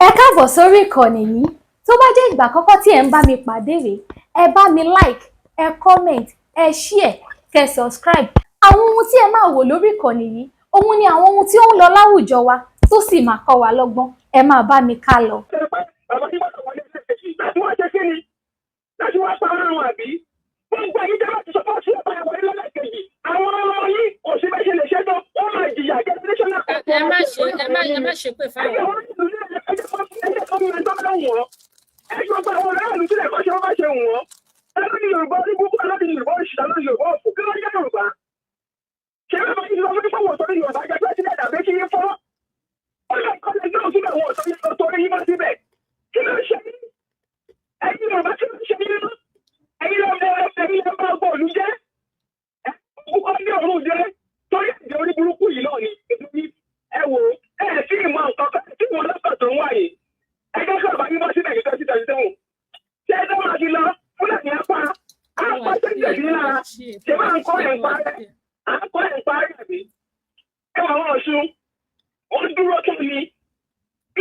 Ẹ káàbọ̀ sórí ìkànnì yìí. Tó bá jẹ́ ìgbà àkọ́kọ́ tí ẹ̀ ń bá mi pàdé rèé, ẹ bá mi like, ẹ comment, ẹ share, kẹ́ subscribe. Àwọn ohun tí ẹ máa wò lórí ìkànnì yìí, òun ni àwọn ohun tí ó ń lọ láwùjọ wa tó sì máa kọ́ wa lọ́gbọ́n. Ẹ máa bá mi ká lọ. Bàbá yín gbọ́dọ̀ wọlé láti wá ṣe kí ni? Láti wá pa ara wọn, àbí? Gbogbo ẹ̀yin tẹ́ bá ti sọ fún ọ̀sẹ̀ wọlé lọ́lẹ́kejì, àwọn ọmọ yín kò sí bẹ́ẹ̀ ṣe lè ṣe tó, wọ́n máa jìyà generational. Ẹ má ṣe, ẹ má ṣe pé fáwọn. Ẹjọ́ gba àwọn aráàlú sílẹ̀ kọ́ ṣe wọ́n bá ṣe wù wọ́n. Ẹlọ́ni ní Yorùbá ní gbogbo, ẹlọ́ni ní Yorùbá òṣìṣẹ́ lórí Yorùbá òfò. Kí ló ń jẹ́ Yorùbá? Ṣé bá bá yín lọ fún ìfọwọ́ torí Yorùbá jẹ́ president àbí kí yín fọ́? Ọlọ́ ìkọlẹ̀ náà síbẹ̀, wọ́n torí yín bá síbẹ̀. Kí ló ń ṣe yín? Ẹ̀yin Yorùbá, kí ló ń ṣe yín? Ẹ̀yin lọ ẹ̀yin lọ bá ọgbọ́n òlu jẹ́. Òkú ní òru jẹ́ torí ẹ̀jẹ̀ orí burúkú yìí náà ni. Ẹ wò ẹ tí ì mọ nǹkan kan tí wọn lọ́kàn tó ń wáyé. Ẹ jẹ́ kí ọ̀bá yín bọ́ síbẹ̀ ní 2027. Ṣé ẹ tó máa fi lọ Fúlàní apá apá tẹ̀sí ní lára? Ṣé máa ń kọ́ ẹ̀ ń parẹ́? À ń kọ́ ẹ̀ ń parẹ́, àbí? Ẹ wà àwọn Ọ̀ṣun. Wọ́n dúró tó ní.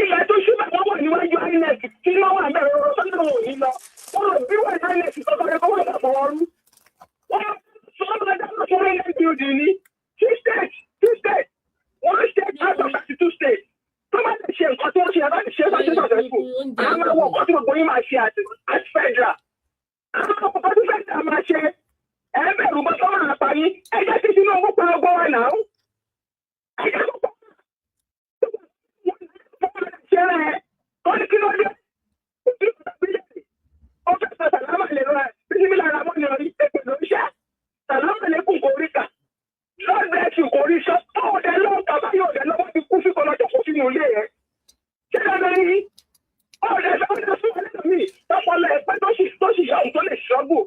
Ilẹ̀ tó ṣú bá wọ́n wà níwájú INEC tí wọ́n wà mẹ́rin ọ̀rọ̀ sọ́dọ̀ wọn ò ní lọ. Wọ́n rò bí wọ́n INEC kọ́kọ́ rẹ̀ kọ́ wọ́n bá fọwọ́ rú. Wọ́n sọ fún INEC building ní two states, two states, one state out of 32 states. Tó bá lè ṣe nǹkan tí wọ́n ṣe, bá lè ṣe, bá ṣe successful. Àwọn àwọn ọkọ̀ tí gbogbo yín máa ṣe as federal. Àwọn ọkọ̀ tí federal máa ṣe. Ẹ bẹ̀rù bọ́ sọ́mọ́ àpáyín. Ẹ jẹ́ kí Tinubu pa ọgbọ́n wa náà. Ẹ jẹ́ kó pa ṣe rẹ̀. Ó ní kí ló dé? Ó fẹ́ sọ sàlámà lè rọ ẹ̀. Bísí lára mọ́ ni orí èpè ló ń ṣẹ́. Sàlámà lè kùn kò rí kà. Lọ́ọ̀dẹ̀ tí kò rí sọ. Ọ̀dẹ̀ lọ́wọ́ bàbá yóò dẹ̀ lọ́wọ́ ti kú sí kọlọ́jọ́ kó sínú ilé rẹ̀. Ṣé dandan ni? Ọ̀dẹ̀ ọ̀dẹ̀ fún ọ̀dẹ̀ mi. Tọpọlọ ẹ̀pẹ́ tó sì yọ̀ tó lè ṣọ́gbù.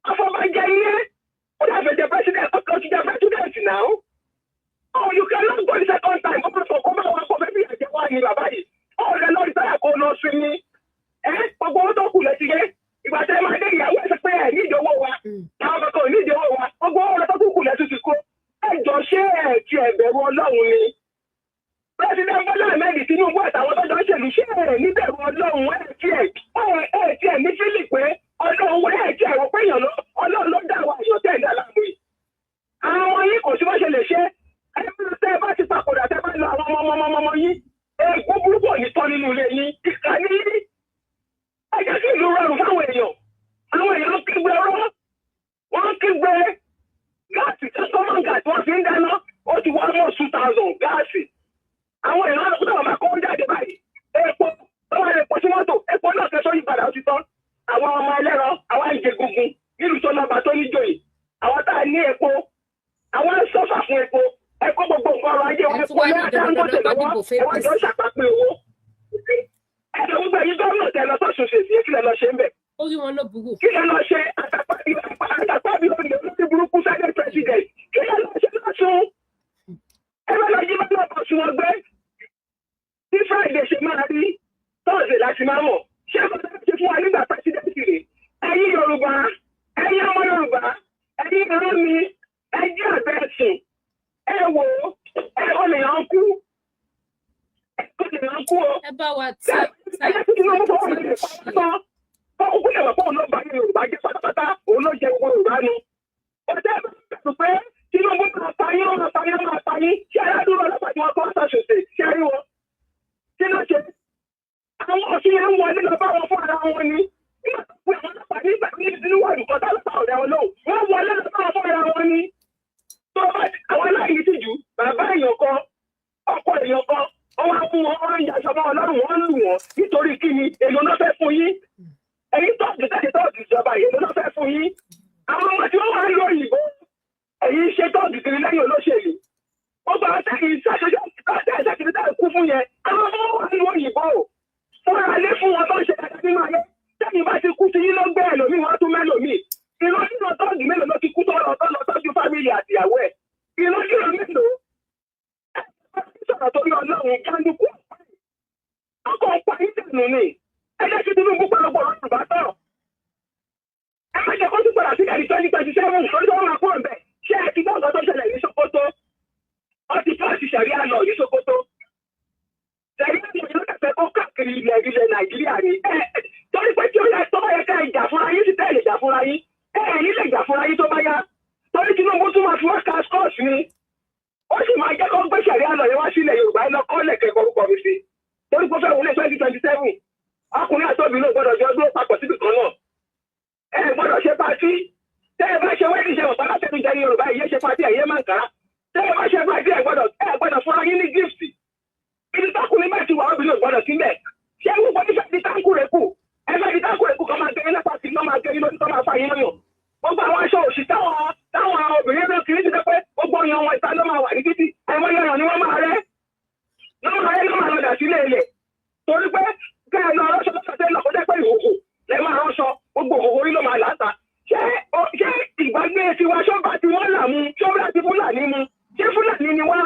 Afọbajẹ ilé. Ó dà fẹ́ jẹ president, ó ti jẹ president now. Oh, you cannot go the second time. Ó fẹ́ kó bá wa kó fẹ́ bí ẹ̀jẹ̀ wá ní bàbá yìí. Ọ̀dẹ̀ lọ́ọ̀dì táyà kó lọ sí ni. Ẹ gbogbo owó tó kù lẹ ti yé. Ìgbà tẹ́ máa dé, ìyàwó ẹ̀ sọ pé ẹ̀ nídìí owó wa. Àwọn kankan ò nídìí owó wa. Gbogbo owó tó kù lẹ ti kó. Ẹ jọ, ṣé ẹ ti ẹ̀bẹ̀rù Ọlọ́run ni? President Bọ́lá Ahmed Tinubu àtàwọn tó jọ ń ṣèlú, ṣé ẹ níbẹ̀rù Ọlọ́run? Ẹ ti ẹ̀ ní feel pé Ọlọ́run, ẹ ti ẹ̀ rò pé èèyàn Ọlọ́run ló dá wa, èèyàn tẹ̀ ń dá láàmú yìí. Àwọn ọmọ yìí kò sí bó ṣe lè ṣe. Ẹ tẹ́ ẹ bá ti papòdà, tẹ́ bá lọ, àwọn ọmọ ọmọ ọmọ yín, ègún burúkú ò ní tọ́ nínú ilé yín. Ìkà ní ẹ jẹ́ kí ìlú rọrùn fáwọn èèyàn. Àwọn èèyàn kígbe ọ̀rọ̀, wọ́n kígbe gáàsì tí common gas wọ́n fi ń dáná, ó ti wá almost 2,000 gáàsì. Àwọn èèyàn tó wà máa kó jáde báyìí. Epo tó wà lè pọ̀ sí mọ́tò, epo náà kẹsọ́ yí padà, ó ti tán. Àwọn ọmọ ẹlẹ́ran, àwọn ìjẹ gungun nílùú tó lọ́ba tó níjòyè, àwọn tá a ní epo, àwọn ń sọ́fà fún epo. Ẹ kó gbogbo nǹkan ọrọ̀ ajé wọn, epo ní Dangote lọ́wọ́, ẹ wá jọ ń ṣàpapẹ̀ owó. Ẹ lọ, gbogbo ẹ̀yin gómìnà tẹ lọ sọ́sùn ṣèṣì, kí lẹ lọ ṣe ń bẹ̀? Orí wọn ló burú. Kí lẹ lọ ṣe? Àtàpá bí olè olórí burúkú senate president, kí lẹ lọ ṣe lọ́sùn? Ẹ bá lọ yí bá lọ bọ̀ sí wọn gbé. Bí Friday ṣe máa rí, Thursday láti máa mọ̀. Ṣé ẹ bá ṣe fún wa nígbà president rè? Ẹ̀yin Yorùbá, ẹ̀yin ọmọ Yorùbá, ẹ̀yin ìran mi, ẹ jẹ́ àbẹ̀ ẹ̀sùn. Ẹ wò ó, ẹ ó lè yàn kú, ẹ ó lè yàn kú o. Ẹ bá wa tí. Ẹ jẹ́ kí Tinubu fọwọ́ mi lè pa ọ́ kó kúkú lè wọ̀ pé òun ló ba Yorùbá jẹ́ pátápátá, òun ló jẹ gbogbo Yorùbá nu. Ó jẹ́ bẹ̀rù pé Tinubu máa pa yín, ó máa pa yín, ó máa pa yín. Ṣé aládùúgbò ọlọ́pàá tí wọ́n kọ́ ṣàṣòṣe ṣé rí wọn? Kí ló ṣe? Àwọn ọ̀sùn yẹn ń wọlé lọ bá wọn fún ara wọn ni. Nígbà tó pé àwọn ọlọ́pàá nígbà ní nínú àdùkọ́ tálọ́pàá ọ̀rẹ́ wọn lóhùn, wọ́n wọlé lọ bá wọn fún ara wọn ni. Tó bá àwọn aláìní tìjú, bàbá èèyàn kan, ọkọ èèyàn kan, wọ́n wá mú wọn, wọ́n ń yaṣọ mọ́ ọlọ́run, wọ́n ń lù wọ́n nítorí kí ni? Èlò náà fẹ́ fún yín? Ẹ̀yin tọ́ọ̀dù tẹ́lẹ̀ tọ́ọ̀dù ìjọba, èlò náà fẹ́ fún yín? Àwọn ọmọ tí wọ́n wá ń lo òyìnbó, ẹ̀yin ṣe tọ́ọ̀dù kiri lẹ́yìn olóṣèlú. Ó gba tẹ́yìn ṣàṣọjọ́ tẹ́yìn tẹ́yìn kú fún yẹn. Àwọn ọmọ wà ń lo òyìnbó fúnra lé fún wọn tó ń ṣe dáadáa nínú ayé. Tẹ́yìn bá ti kú sí yín ló gbé ẹlòmíì, wọ́n tún mẹ́lòmíì. Ìran nínú tọ́ọ̀dù mélòó ló ti kú tó lọ tó lọ tọ́jú family àtìyàwó ẹ̀? Ìran nínú mélòó? Sọ̀rọ̀ torí Ọlọ́run, kálukú ọkọ̀ ọ̀pọ̀ ìdànù ni. Ẹ jẹ́ kí Tinubu pẹ̀lú ọ̀rọ̀ Yorùbá tọ̀. Ẹ má jẹ́ kó tún padà sí ẹ̀rí 2027, torí tó máa kúrò ńbẹ̀. Ṣé ẹ ti gbọ́ nǹkan tó ṣẹlẹ̀ ní Sokoto? Wọ́n ti pass Sharia law ní Sokoto. Sharia law yóò dẹ̀ fẹ́ kó káàkiri ilẹ̀ Nàìjíríà ni. Torí pé tí ó yẹ tó bá yẹ ká ìjà fúnra yín sí tẹ́lẹ̀ ìjà fúnra yín, ẹ ní lè jà fúnra yín tó bá yá. Torí Tinubu tún máa fi wá cash course ni. Ó sì máa jẹ́ kó gbé sẹ̀rí àlọ́ yẹn wá sílẹ̀ Yorùbá, ẹ lọ kọ́lẹ̀ kẹ́kọ̀ọ́ orúkọ mi sí. Torí pé ó fẹ́ wọlé 2027. Ọkùnrin àtọ́bí ló gbọ́dọ̀ jọ dúró papọ̀ síbì kan náà. Ẹ gbọ́dọ̀ ṣe party. Tẹ́ ẹ bá ṣe wedding, ṣe ọ̀pá láti jẹ ní Yorùbá, ìyẹn ṣe party, ẹ̀yẹ máa ń kàrá. Tẹ́ ẹ bá ṣe party, ẹ gbọ́dọ̀ fúnra yín ní gift. Ibi tọkùnrin bá ti wà, obìnrin ò gbọ́dọ̀ síbẹ̀. Ṣé gbogbo ní fẹ́ di táǹkù rẹ̀ kù? Ẹ fẹ́ di táǹkù rẹ̀ kù kọ́ máa gé yín lápá sí, lọ́ máa gé yín lójú, kọ́ máa fa yín lọ́yàn. Gbogbo àwọn aṣọ òṣì táwọn obìnrin ló kiri ti dẹ́ pé gbogbo ọyàn wọn ìta ló máa wà ní títì. Ẹ̀wọ̀n yọyàn ni wọ́n máa rẹ́. Lọ́ máa rẹ́, ló máa lọ dà sílé ilẹ̀. Torí pé kẹ́ ẹ lọ rọ́ṣọ lọ́sọ̀ lọ kó jẹ́ pé ìhòhò lẹ máa rọ́ṣọ, gbogbo òhòhò orí ló máa làátà. Ṣé ìgbàgbé tiwa ṣọ́ba tí wọ́n là mú, ṣọ́ba tí Fúlàní mu, ṣé Fúlàní ni wá?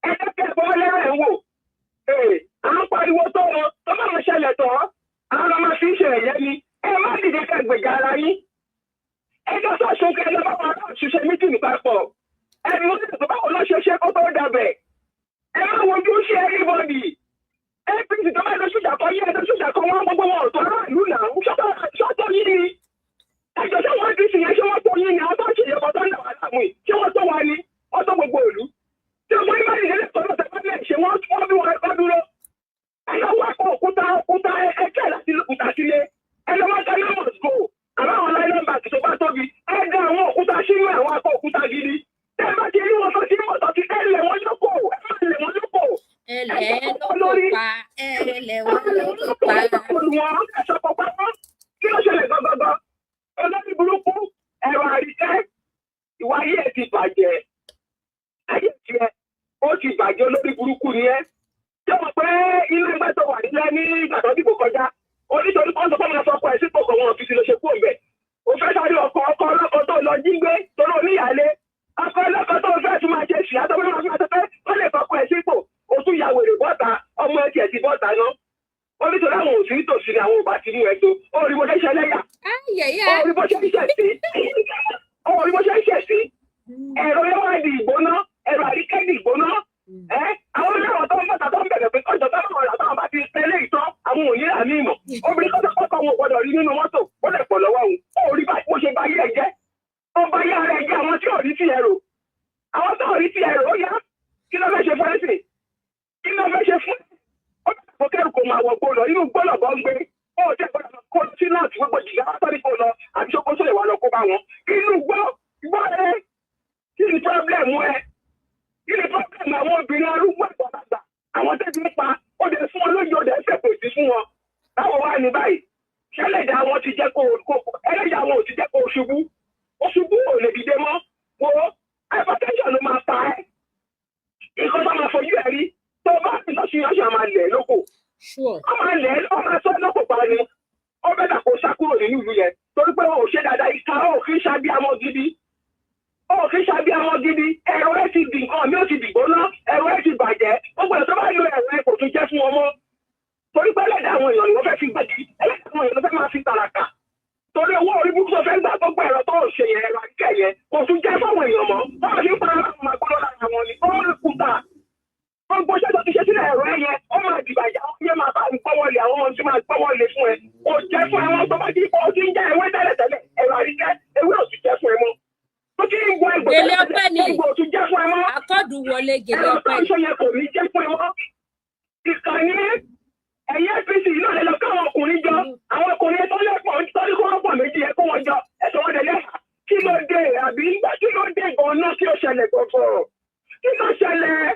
Ẹ jẹ́ kẹ́ lẹ́rẹ̀ ń wò. À ń pariwo tó wọn, tó bá wọn ṣẹlẹ̀ tán, àwọn ọmọ fi ń ṣe ẹ̀yẹ ni. Ẹ má dìde kẹ́ gbèjà ara yín. Ẹ jọ sọ̀sùn kẹ́ lọ bá wọn ṣiṣẹ́ mítìnì papọ̀. Ẹ ní wọ́n ti tó báwo lọ́ ṣe ṣe kó tó dàbẹ̀. Ẹ má wojú sí everybody. APC tó bá lọ sójà kan yí, ẹjọ́ sójà kan wọ́n gbogbo wọn ọ̀tọ̀ aráàlú náà ṣọ́tọ̀ yìí ni. Ẹjọ́ ṣé wọ́n APC yẹn, ṣé wọ́n tó yín ni? Àwọn tó ń ṣe ìyẹ̀kọ́ tó ń dà wà láàmú yìí, ṣé wọ́n tó wa ni? Wọ́n tó gbogbo ìlú. Tí ọmọ yìí bá yìí lè tọ́ lọ́sẹ̀ bá lè ṣe wọ́n bí wọ́n dúró. Ẹ lọ wá kó òkúta òkúta ẹkẹ́ láti òkúta sílé. Ẹ lọ wá kárí must go. Àbáwọn nylon bag tó bá tóbi. Ẹ dá àwọn òkúta sínú àwọn akọ òkúta gidi. Tẹ́ ẹ bá ti rí wọn tó ti mọ̀ tó ti ẹ lẹ̀ wọ́n lóko. Ẹ má lẹ̀ wọ́n lóko. Ẹ lẹ̀ lóko pa, ẹ lẹ̀ wọ́n lóko pa. Kí ló ṣẹlẹ̀ gangan? Olórí burúkú, ẹ̀rọ àríkẹ́, ìwà ayé ẹ̀ ti bàjẹ́. Ayé tiẹ̀, ó ti bàjẹ́, olórí burúkú ni ẹ́. Ṣé o mọ̀ pé ilé ẹgbẹ́ tó wà nílẹ̀ ní ìgbà tó dìbò kọjá? Onítorí kan sọ pé máa fọkọ ẹ̀ sípò kan wọn fi sí lọ ṣe kú òǹbẹ̀. O fẹ́ sáré ọkọ ọkọ ọlọ́kọ tó lọ jí gbé torí oníyàlé. Ọkọ ọlọ́kọ tó fẹ́ tún máa ṣe ṣì àtọ́wé máa fi àtọ́fẹ́ ó lè fọkọ ẹ̀ sípò. O tún ya wèrè bọ́ta, ọmọ ẹ̀ tiẹ̀ ti bọ́ta ná. Ó nítorí àwọn òsì nítòsí ni àwọn ò bá ti mú ẹ tó. Ó rí bó ṣe ń ṣe lẹ́yà. Ayẹyẹ. Ó rí bó ṣe ń ṣe sí. Ó rí bó ṣe ń ṣe sí. Ẹ̀rọ yẹn wá di ìgbóná. Ẹ̀rọ àríkẹ́ di ìgbóná. Ẹ́ àwọn oníyàwó tó ń bọ̀tà tó ń bẹ̀rẹ̀ pé kọjọ tó ń bọ̀rọ̀ táwọn bá ti tẹ́lẹ̀ ìtọ́ àwọn òní rà ní ìmọ̀. Obìnrin kọ́tọ́ kọ́kọ́ wọn ò gbọ́dọ̀ rí nínú mọ́tò, ó lè pọ̀ lọ́wọ́ òun. Ó rí bá bó ṣe bá yé ẹ jẹ́. Ó bá yé ara ẹ jẹ́, àwọn tí ò rí ti ẹ̀rọ. Àwọn tó ò rí ti ẹ̀rọ ó yá. Kí ló fẹ́ ṣe fún ẹ̀sìn? Kí ló fẹ́ ṣe fún? Ó bẹ̀rẹ̀ kó kẹ́rù kó máa wọ gbó lọ, inú gbọ́lọ̀ bọ́ ń gbé. Ó jẹ́ gbọ́dọ̀ lọ kó sí náà tí gbogbo jìyà wá sọ́ni kó lọ àbí ṣokóso lè wá lọ kó bá wọn. Inú gbọ́ gbọ́ ẹ, kí ni problem ẹ? Kí ni problem àwọn obìnrin arúgbó àgbàlagbà? Àwọn tẹ́bi ń pa, ó dẹ̀ fún wọn lóye, ó dẹ̀ fẹ́ pèsè fún wọn. Báwo wá ní báyìí? Ṣẹlẹ̀dá wọn ti jẹ́ kó ẹlẹ́dàá wọn ò ti jẹ́ kó ṣubú. Ó ṣubú, ò lè dìde mọ́. Wo, hypertension ló máa pa ẹ́. Nǹkan tó máa fojú ẹ̀ rí. Tó bá ti lọ sí ọ̀ṣun, máa lẹ̀ lóko. Sure. Ó máa lẹ̀, ó máa sọ lóko pa ni. Ó bẹ́ẹ̀ dà kó sá kúrò nínú ìlú yẹn. Torí pé o ò ṣe dáadáa, ìka ó kì í ṣàbíamọ gidi. Ó kì í ṣàbíamọ gidi. Ẹ̀rọ ẹ̀ ti dì nǹkan mi, ó ti dìgbóná. Ẹ̀rọ ẹ̀ ti bàjẹ́. Gbogbo ẹ̀ tó bá lo ẹ̀rọ ẹ̀ kò tún jẹ́ fún ọmọ. Torí pé ẹlẹ́dàá àwọn èèyàn ni wọ́n fẹ́ fi gbàdí. Ẹlẹ́dàá àwọn èèyàn ló fẹ́ máa fi tàràkà. Torí owó orí burúkú tó fẹ́ gbà, gbogbo ẹ̀rọ tó ń ṣe yẹn, ẹ̀rọ àríkẹ́ yẹn, kò tún jẹ́ fáwọn èèyàn mọ́. Wọ́n fi ń para láwọn máa gbọ́dọ̀ lára wọn ni. Ó máa kúta. Gbogbo iṣẹ́ tó ti ṣe sílẹ̀, ẹ̀rọ ẹ̀yẹ, ó máa dìbàjẹ́, àwọn yẹn máa bá ń gbọ́wọ́lé, àwọn ọmọ tí máa gbọ́wọ́lé fún ẹ. Kò jẹ́ fún àwọn tó bá ti kọ́ ti ń jẹ́ ewé tẹ́lẹ̀tẹ́lẹ̀, ẹ̀rọ àríkẹ́, ewé ò tún jẹ́ fún ẹ mọ́. Tó ti ń wọ ẹgbẹ́ Gèlè ọpẹ́ ni. egbò ò tún jẹ́ fún ẹ mọ́. Akọ́dù wọlé gèlè Ẹ̀rọ tó ọpẹ́ ń ni. ṣe yẹn kò ní jẹ́ fún ẹ mọ́. Ìkànnì ẹ̀yẹ APC náà lè lọ káwọn ọkùnrin jọ. Àwọn ọkùnrin tó lẹ́pọ̀ torí kó wọ́n pọ̀ méjì, ẹ kó wọn jọ. Ẹ̀sọ́ wọn dẹ̀ lẹ́hà. Kí ló dé àbí nígbà kí ló dé gan-an? Kí ló ṣẹlẹ̀ gbọ̀ngàn? Kí ló ṣẹlẹ̀?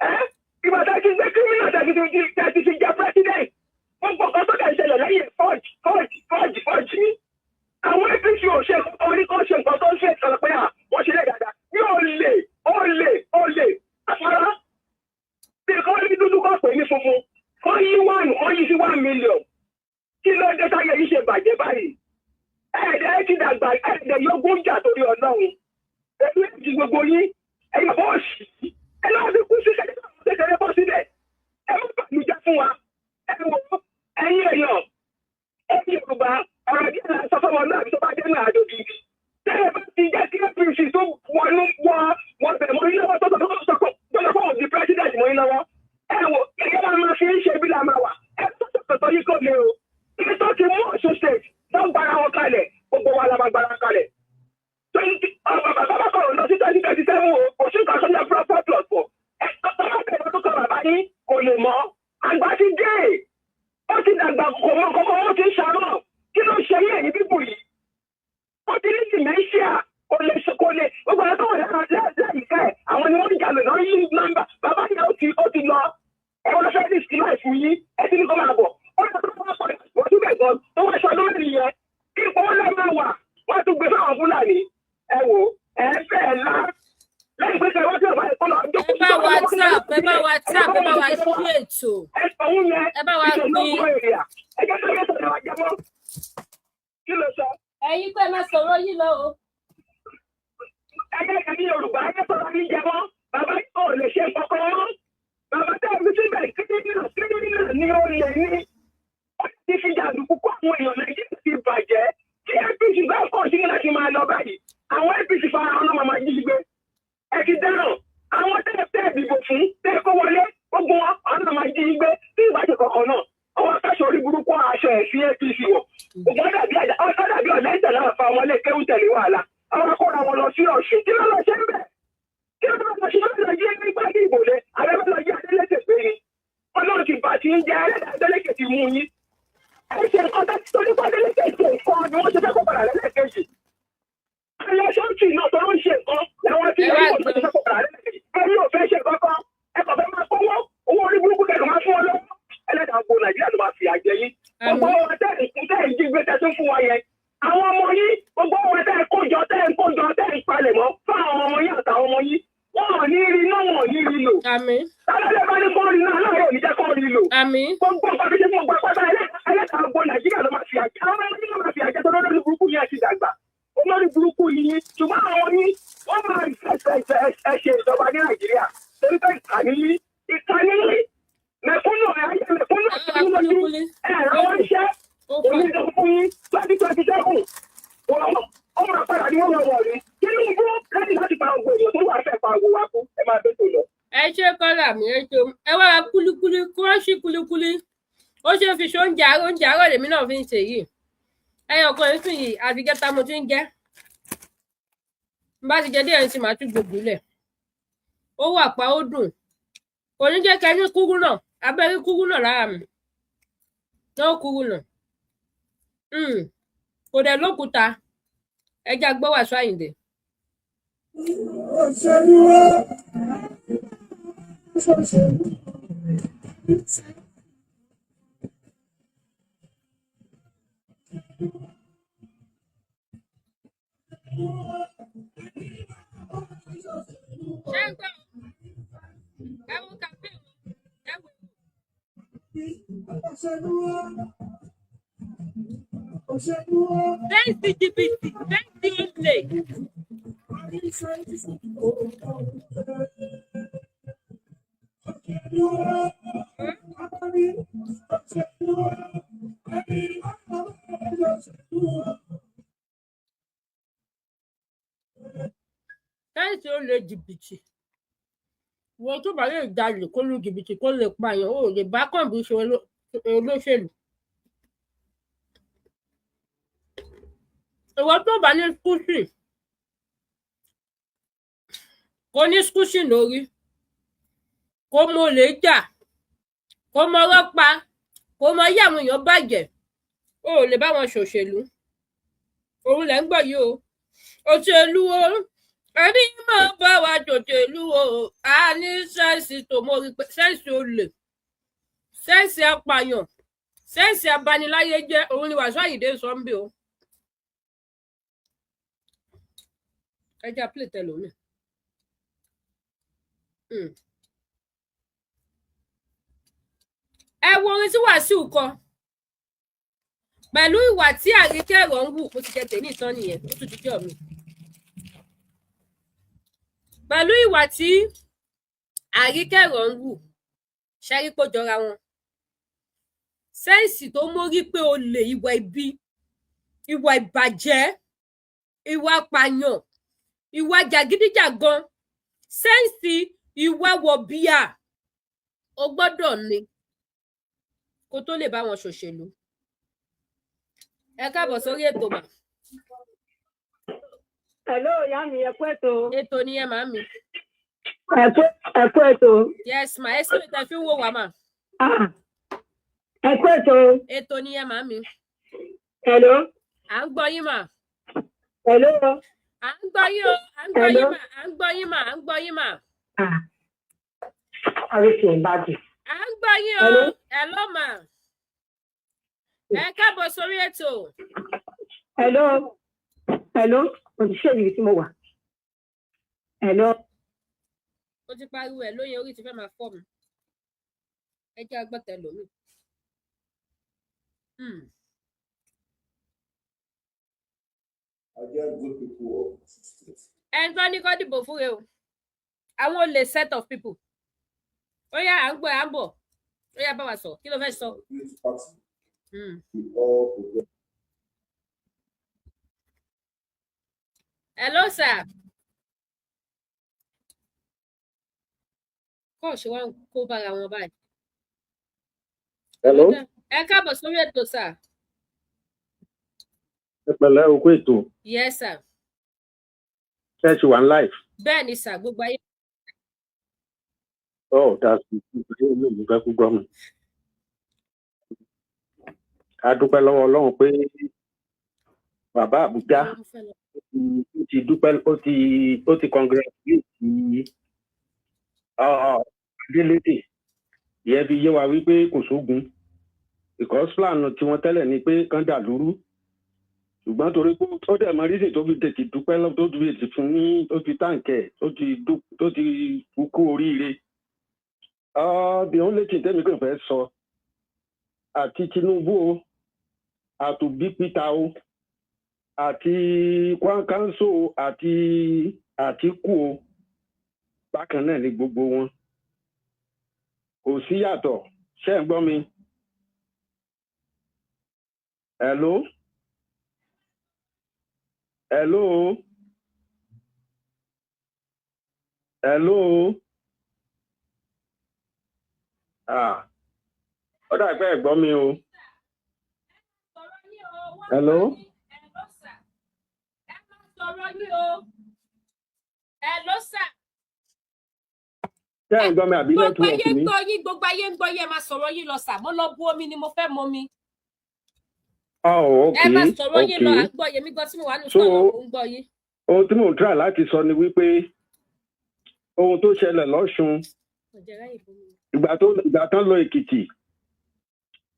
Ẹ́ ìgbà tá a ti gbé criminal tẹ́tí ti jẹ́ president. Gbogbo kan tó dẹ̀ ṣẹlẹ̀ lẹ́yìn fudge fudge fudge fudge ni. Àwọn APC ò ṣe nǹkan orí kan ṣe nǹkan tó ń ṣe ìkànnì pé à wọ́n ṣe lè dáadáa. Ní olè olè olè afárá. Bí kò ní dúdú kọ́ pè ní funfun, kọ́ yí one, kọ́ yí sí 1 million. Kí ló dé táyé yìí ṣe bàjẹ́ báyìí? Ẹ̀ẹ́dẹ̀ ti dàgbà, ẹ̀ẹ́dẹ̀ yógún jà torí Ọlọ́run. Ẹ̀ẹ́dẹ̀ ti gbogbo yín, ẹ̀yin bàbá òṣì. Ẹ lọ́wọ́ fi kú sí kékeré bọ́ síbẹ̀. Ẹ má bàlújẹ́ fún wa. Ẹ wò ó, ẹ̀yin èèyàn, ẹ̀yin Yorùbá, ọ̀rọ̀ díẹ̀ là ń sọ fọmọ náà tó bá dé náà àjòjì. Tẹ́ ẹ bá ti jẹ́ kí APC tó wọnú wọ wọ́n bẹ̀ mọ́ yín lọ́wọ́ tó tó tó tó tó fóun di president mọ́ yín lọ́wọ́. Ẹ wò, gẹ́gẹ́ bá máa fi ń ṣe bí la máa wà. Ẹ tó tọ̀tọ̀ yìí kò lè o. Ibi tó ti mú Ọ̀ṣun State tó ń gbára wọn kalẹ̀, gbogbo wa la máa gbára kalẹ̀. Twenty ọmọ bàbá bá kọ̀rọ̀ lọ sí 2027 o, kò sí nǹkan tó ní four plus four. Ẹ tó bá bẹ̀rẹ̀ tó kọ bàbá yín kò lè mọ́. Àgbà ti dé. Ó ti dàgbà, kò mọ kọ́kọ́, ó ti ń ṣàrọ̀. Kí ló ṣe yé ẹ̀yin bíbù yìí? Ó ti ní dementia, kò lè ṣe, kò lè. Gbogbo àwọn tó wà láyìíká ẹ̀, àwọn ni wọ́n ń jalè náà yí nọ́mbà. Bàbá yẹn ó ti lọ. Ẹ wọ́n fẹ́ ní ìsìn láì fún yín. Ẹ ti ní kó máa bọ̀. Ó lọ tó wọ́n pọ̀ wọ́n tún bẹ̀ gan. Tó wọ́n ṣọ lórí yẹn. Kí wọ́n lọ máa wà. Wọ́n tún gbé fáwọn Fúlàní. Ẹ wò, ẹ fẹ́ lá. Lẹ́yìn pé kẹ́ wọ́n tí ọ̀bá ẹ̀kọ́ lọ Ẹ bá wa tap, ẹ bá wa tap, ẹ bá wa ṣí ètò. Ẹ òun yẹn. Ẹ bá wa ìṣòro pín. Èrìà. Ẹ jẹ́ kí ló sọ̀rọ̀ àjẹmọ́. Kí ló sọ? Ẹ̀yin pé ẹ máa sọ̀rọ̀ yín lọ o. Ẹgbẹ́ ẹ̀mí Yorùbá, ẹgbẹ́ sọ̀rọ̀ ní jẹmọ́. Bàbá yìí ò lè ṣe kankan mọ́. Bàbá tẹ́ ẹ̀mí síbẹ̀, criminal, criminal ni ó lè ní. Ó ti fi jàǹdùkú kó àwọn èèyàn. Nàìjíríà ti bàjẹ́. Tí APC bá kọ̀ sí láti máa lọ báyìí, àwọn APC fara wọn náà máa jí gbé. Ẹ ti dáràn. Àwọn tẹ́ tẹ́ dìbò fún, tẹ́ kó wọlé, gbogbo wọn, àwọn náà máa jí gbé. Tí ìbáṣe kọ̀ọ̀kan náà, ọwọ́ aṣọ orí burúkú, aṣọ ẹ̀sìn APC wọ̀. Ògbọ́n dàbí àjà, ọ̀sán dàbí ọ̀lẹ́ ìtẹ̀lé àfa ọmọlé kéwù tẹ̀lé wàhálà. Àwọn akọ́ra wọn lọ sí Ọ̀ṣun. Kí ló lọ ṣe ń bẹ̀? Kí ló lọ ṣe? Lọ jí nígbà tí ìbò lé àbẹ́fẹ́ lọ jí Adélékè pé ni Ọlọ́run ti bà ti ń jẹ́. Adélékè ti mú yín. Ẹ ṣe nǹkan tó torí pé Adélékè ṣe nǹkan ni wọ́n ṣe fẹ́ kó padà lẹ́lẹ́kejì. Ẹlẹ́sọ̀tì náà tó ló ń ṣe nǹkan làwọn ti Ẹ wá rí ìbò tó ṣe fẹ́ kó padà lẹ́lẹ́kejì. Ẹ yóò fẹ́ ṣe kankan, ẹ kàn fẹ́ máa kówó owó orí burúkú kẹ̀kọ́ máa fún wọn lọ́wọ́. Ẹlẹ́dàá gbogbo Nàìjíríà ló máa fìyà jẹ yín. Gbogbo wọn tẹ́ ìkún tẹ́ ìjí gbé tẹ́ tún fún wa yẹn, àwọn ọmọ yín, gbogbo wọn tẹ́ kójọ, tẹ́ kójọ, tẹ́ ìpalẹ̀ mọ́ fún àwọn ọmọ yín àtàwọn ọmọ yín, wọn ò ní rí náà, wọn ò ní rí lò. Àmín. Tálẹ́ bá ní kó rí náà, aláàárẹ̀ ò ní jẹ́ kó rí lò. Àmín. Gbogbo nǹkan tó ṣe fún ọgbà pátá, ẹlẹ́dàá gbogbo Nàìjíríà ló máa fìyà jẹ. Àwọn ọmọ yín ló máa fìyà jẹ tó lórí burúkú yẹn ti dàgbà. Olórí burúkú yìí, ṣùgbọ́n àwọn yín wọ́n máa ẹ ṣe ìjọba ní Nàìjíríà torí pé ìkànnì yín, ìkànnì yín, mẹ̀kúnnù ayé, mẹ̀kúnnù Ẹ àti lójú kúlíkúlí. ẹ̀ ràn iṣẹ́ Ó fà. òní sọ fún yín, 2027, ó máa padà ní wọ́n wọ̀ wọ̀ ní. Tinubu láti láti pa ògbó èèyàn tó wà fẹ́ pa ògbó wa kú. Ẹ máa bẹ́ tó lọ. Ẹ ṣe kọ́là mi, ẹ ṣe. Ẹ wá ra kúlíkúlí, crunchy kúlíkúlí. Ó ṣe fi ṣe oúnjẹ àárọ̀. Oúnjẹ àárọ̀ lèmi náà fi ń ṣe yìí. Ẹyọ kan yìí sùn yìí, àti gẹ́ta mo ti ń jẹ́. N bá ti jẹ díẹ̀ sí, màá tún gbogbo lẹ̀. Ó wà pa, ó dùn, kò ní jẹ́ kẹ́ ní kúrú náà, abẹ́rẹ́ kúrú náà lára mi náà, kúrú náà. Kò dẹ̀ lókúta. Ẹja gbọ́ Wàsíù Àyìndé. Òṣèlú wa, òṣèlú. Ṣé ń gbọ́? Ẹ wo campaign, ẹ wo. Òṣèlú wa, òṣèlú wa. Fẹ́ǹsì jìbìtì, fẹ́ǹsì olè. Òṣèlú wa, òṣèlú wa, òṣèlú wa. Fẹ́ǹsì olè, jìbìtì. Wọ́n tó bá lè jalè, kó lu jìbìtì, kó lè pààyàn, ó lè bá kànbí ṣe olóṣèlú. Ìwọ tó bá ní skúṣì, kó ní skúṣì lórí, kó mọ olè jà, kó mọ ọ̀rọ̀ pa, kó mọ yí àwọn èèyàn bàjẹ́, ó lè bá wọn ṣòṣèlú. Òun lẹ́ ń gbọ́ yìí o. Òṣèlú o, ẹni máa bá wa ṣòṣèlú o, a ní sense tó mọ orí pé sense olè, sense apààyàn, sense abaniláyé jẹ́, òun ni Wàsíù Àyìndé sọ ń bí o. Ẹ jẹ́ play tẹlómi. Ẹ wo orin tí Wàsíù kọ pẹ̀lú ìwà tí Àríkẹ́ ẹ̀rọ ń wù. Mo ti jẹ tèmi ìtàn nìyẹn, ó tún ti jẹ́ mi. Pẹ̀lú ìwà tí Àríkẹ́ ẹ̀rọ ń wù, ṣẹ́rí pé ó jọra wọn? Sense tó mórí pé olè, ìwà ibi, ìwà ìbàjẹ́, ìwà apààyàn, ìwà jàgídíjàgan, sense ìwà wọ̀bìà. O gbọ́dọ̀ ní kó tó lè bá wọn ṣòṣèlú. Ẹ káàbọ̀ sórí ètò mà. Hello, ìyá mi, ẹ kú ètò. Ètò nìyẹn, màmí. Ẹ kú ètò. Yes ma, ẹ sì tẹ fi ń wò wá mà. Ah, ẹ kú ètò. Ètò nìyẹn, màmí. Hello. À ń gbọ́ yín mà. Hello. À ń gbọ́ yín o, à ń gbọ́ yín Hello. mà, à ń gbọ́ yín mà, à ń gbọ́ yín mà. Ah, oríṣi ìbàdí. À ń gbọ́ yín o. Hello. Hello mà, ẹ káàbọ̀ sórí ètò. Hello. Hello. Òṣìṣẹ́ ìlú tí mo wà. Hello. Ó ti pariwo ẹ̀ lóye, orí ti fẹ́ máa fọ́ mi. Ẹ jẹ́ agbọ́tẹ lómi. I get good people of Osun State. Ẹni tó ní kó dìbò fún rẹ o, àwọn olè set of people. Ó yá, à ń gbọ́, à ń bọ̀. Ó yá, bá wa sọ, kí ló fẹ́ sọ? Great party. We all progress. Hello sir. Kọ́ ṣe wá ń kó bára wọn báyìí. Hello. Ẹ káàbọ̀ sórí ètò, sir. Ẹ pẹ̀lẹ́ o, kú ètò. Yes sir. Ṣé ẹ ṣì wà ní live? Bẹ́ẹ̀ ni sir, gbogbo ayé. Oh, that's good. Mo fẹ́ kú gbọ́ mi. A dúpẹ́ lọ́wọ́ Ọlọ́run pé bàbá Àbújá Mo fẹ́ lọ. ó ti dúpẹ́, ó ti congratulate Adeleke. Ìyẹn fi yé wa wípé kò sógun, because plan tiwọn tẹ́lẹ̀ ni pé kán dà lúrú, ṣùgbọ́n torí pé ó dẹ̀ mọ reason tó fi tètè dúpẹ́ tó fi tètè fún ní, tó fi thank ẹ̀, tó ti kú oríire. The only thing tẹ́mi kàn fẹ́ sọ, àti Tinubu o, àti Obi Peter o, àti Kwankwanso o, àti Àtíkù o, bákan náà ni gbogbo wọn, kò sí yàtọ̀. Ṣé ẹ̀ ń gbọ́ mi? Hello, hello, hello. Ah, ó dà pé ẹ gbọ́ mi o. Sọ̀rọ̀ yín o, wọ́n Hello? gbọ́ yín. Hello sir. Ẹ máa sọ̀rọ̀ yín o. Hello sir. Ṣé ẹ̀ ń gbọ́ mi àbí Gbogbo ayé network ń mi? gbọ́ yín, gbogbo ayé ń gbọ́ yín. Ẹ máa sọ̀rọ̀ yín lọ sir. Mo lọ bu omi ni, mo fẹ́ mọ mi. Oh, Ẹ máa okay. sọ̀rọ̀ yín lọ, à Okay. ń gbọ́ yín. Èmi gan tí mo wà nù So sọ̀rọ̀, mò ń gbọ́ yín. ohun tí mò ń try láti sọ ni wípé ohun tó ṣẹlẹ̀ lọ́ṣun, Ọ̀jẹ̀ ráyè bomi. ìgbà tán lọ Èkìtì,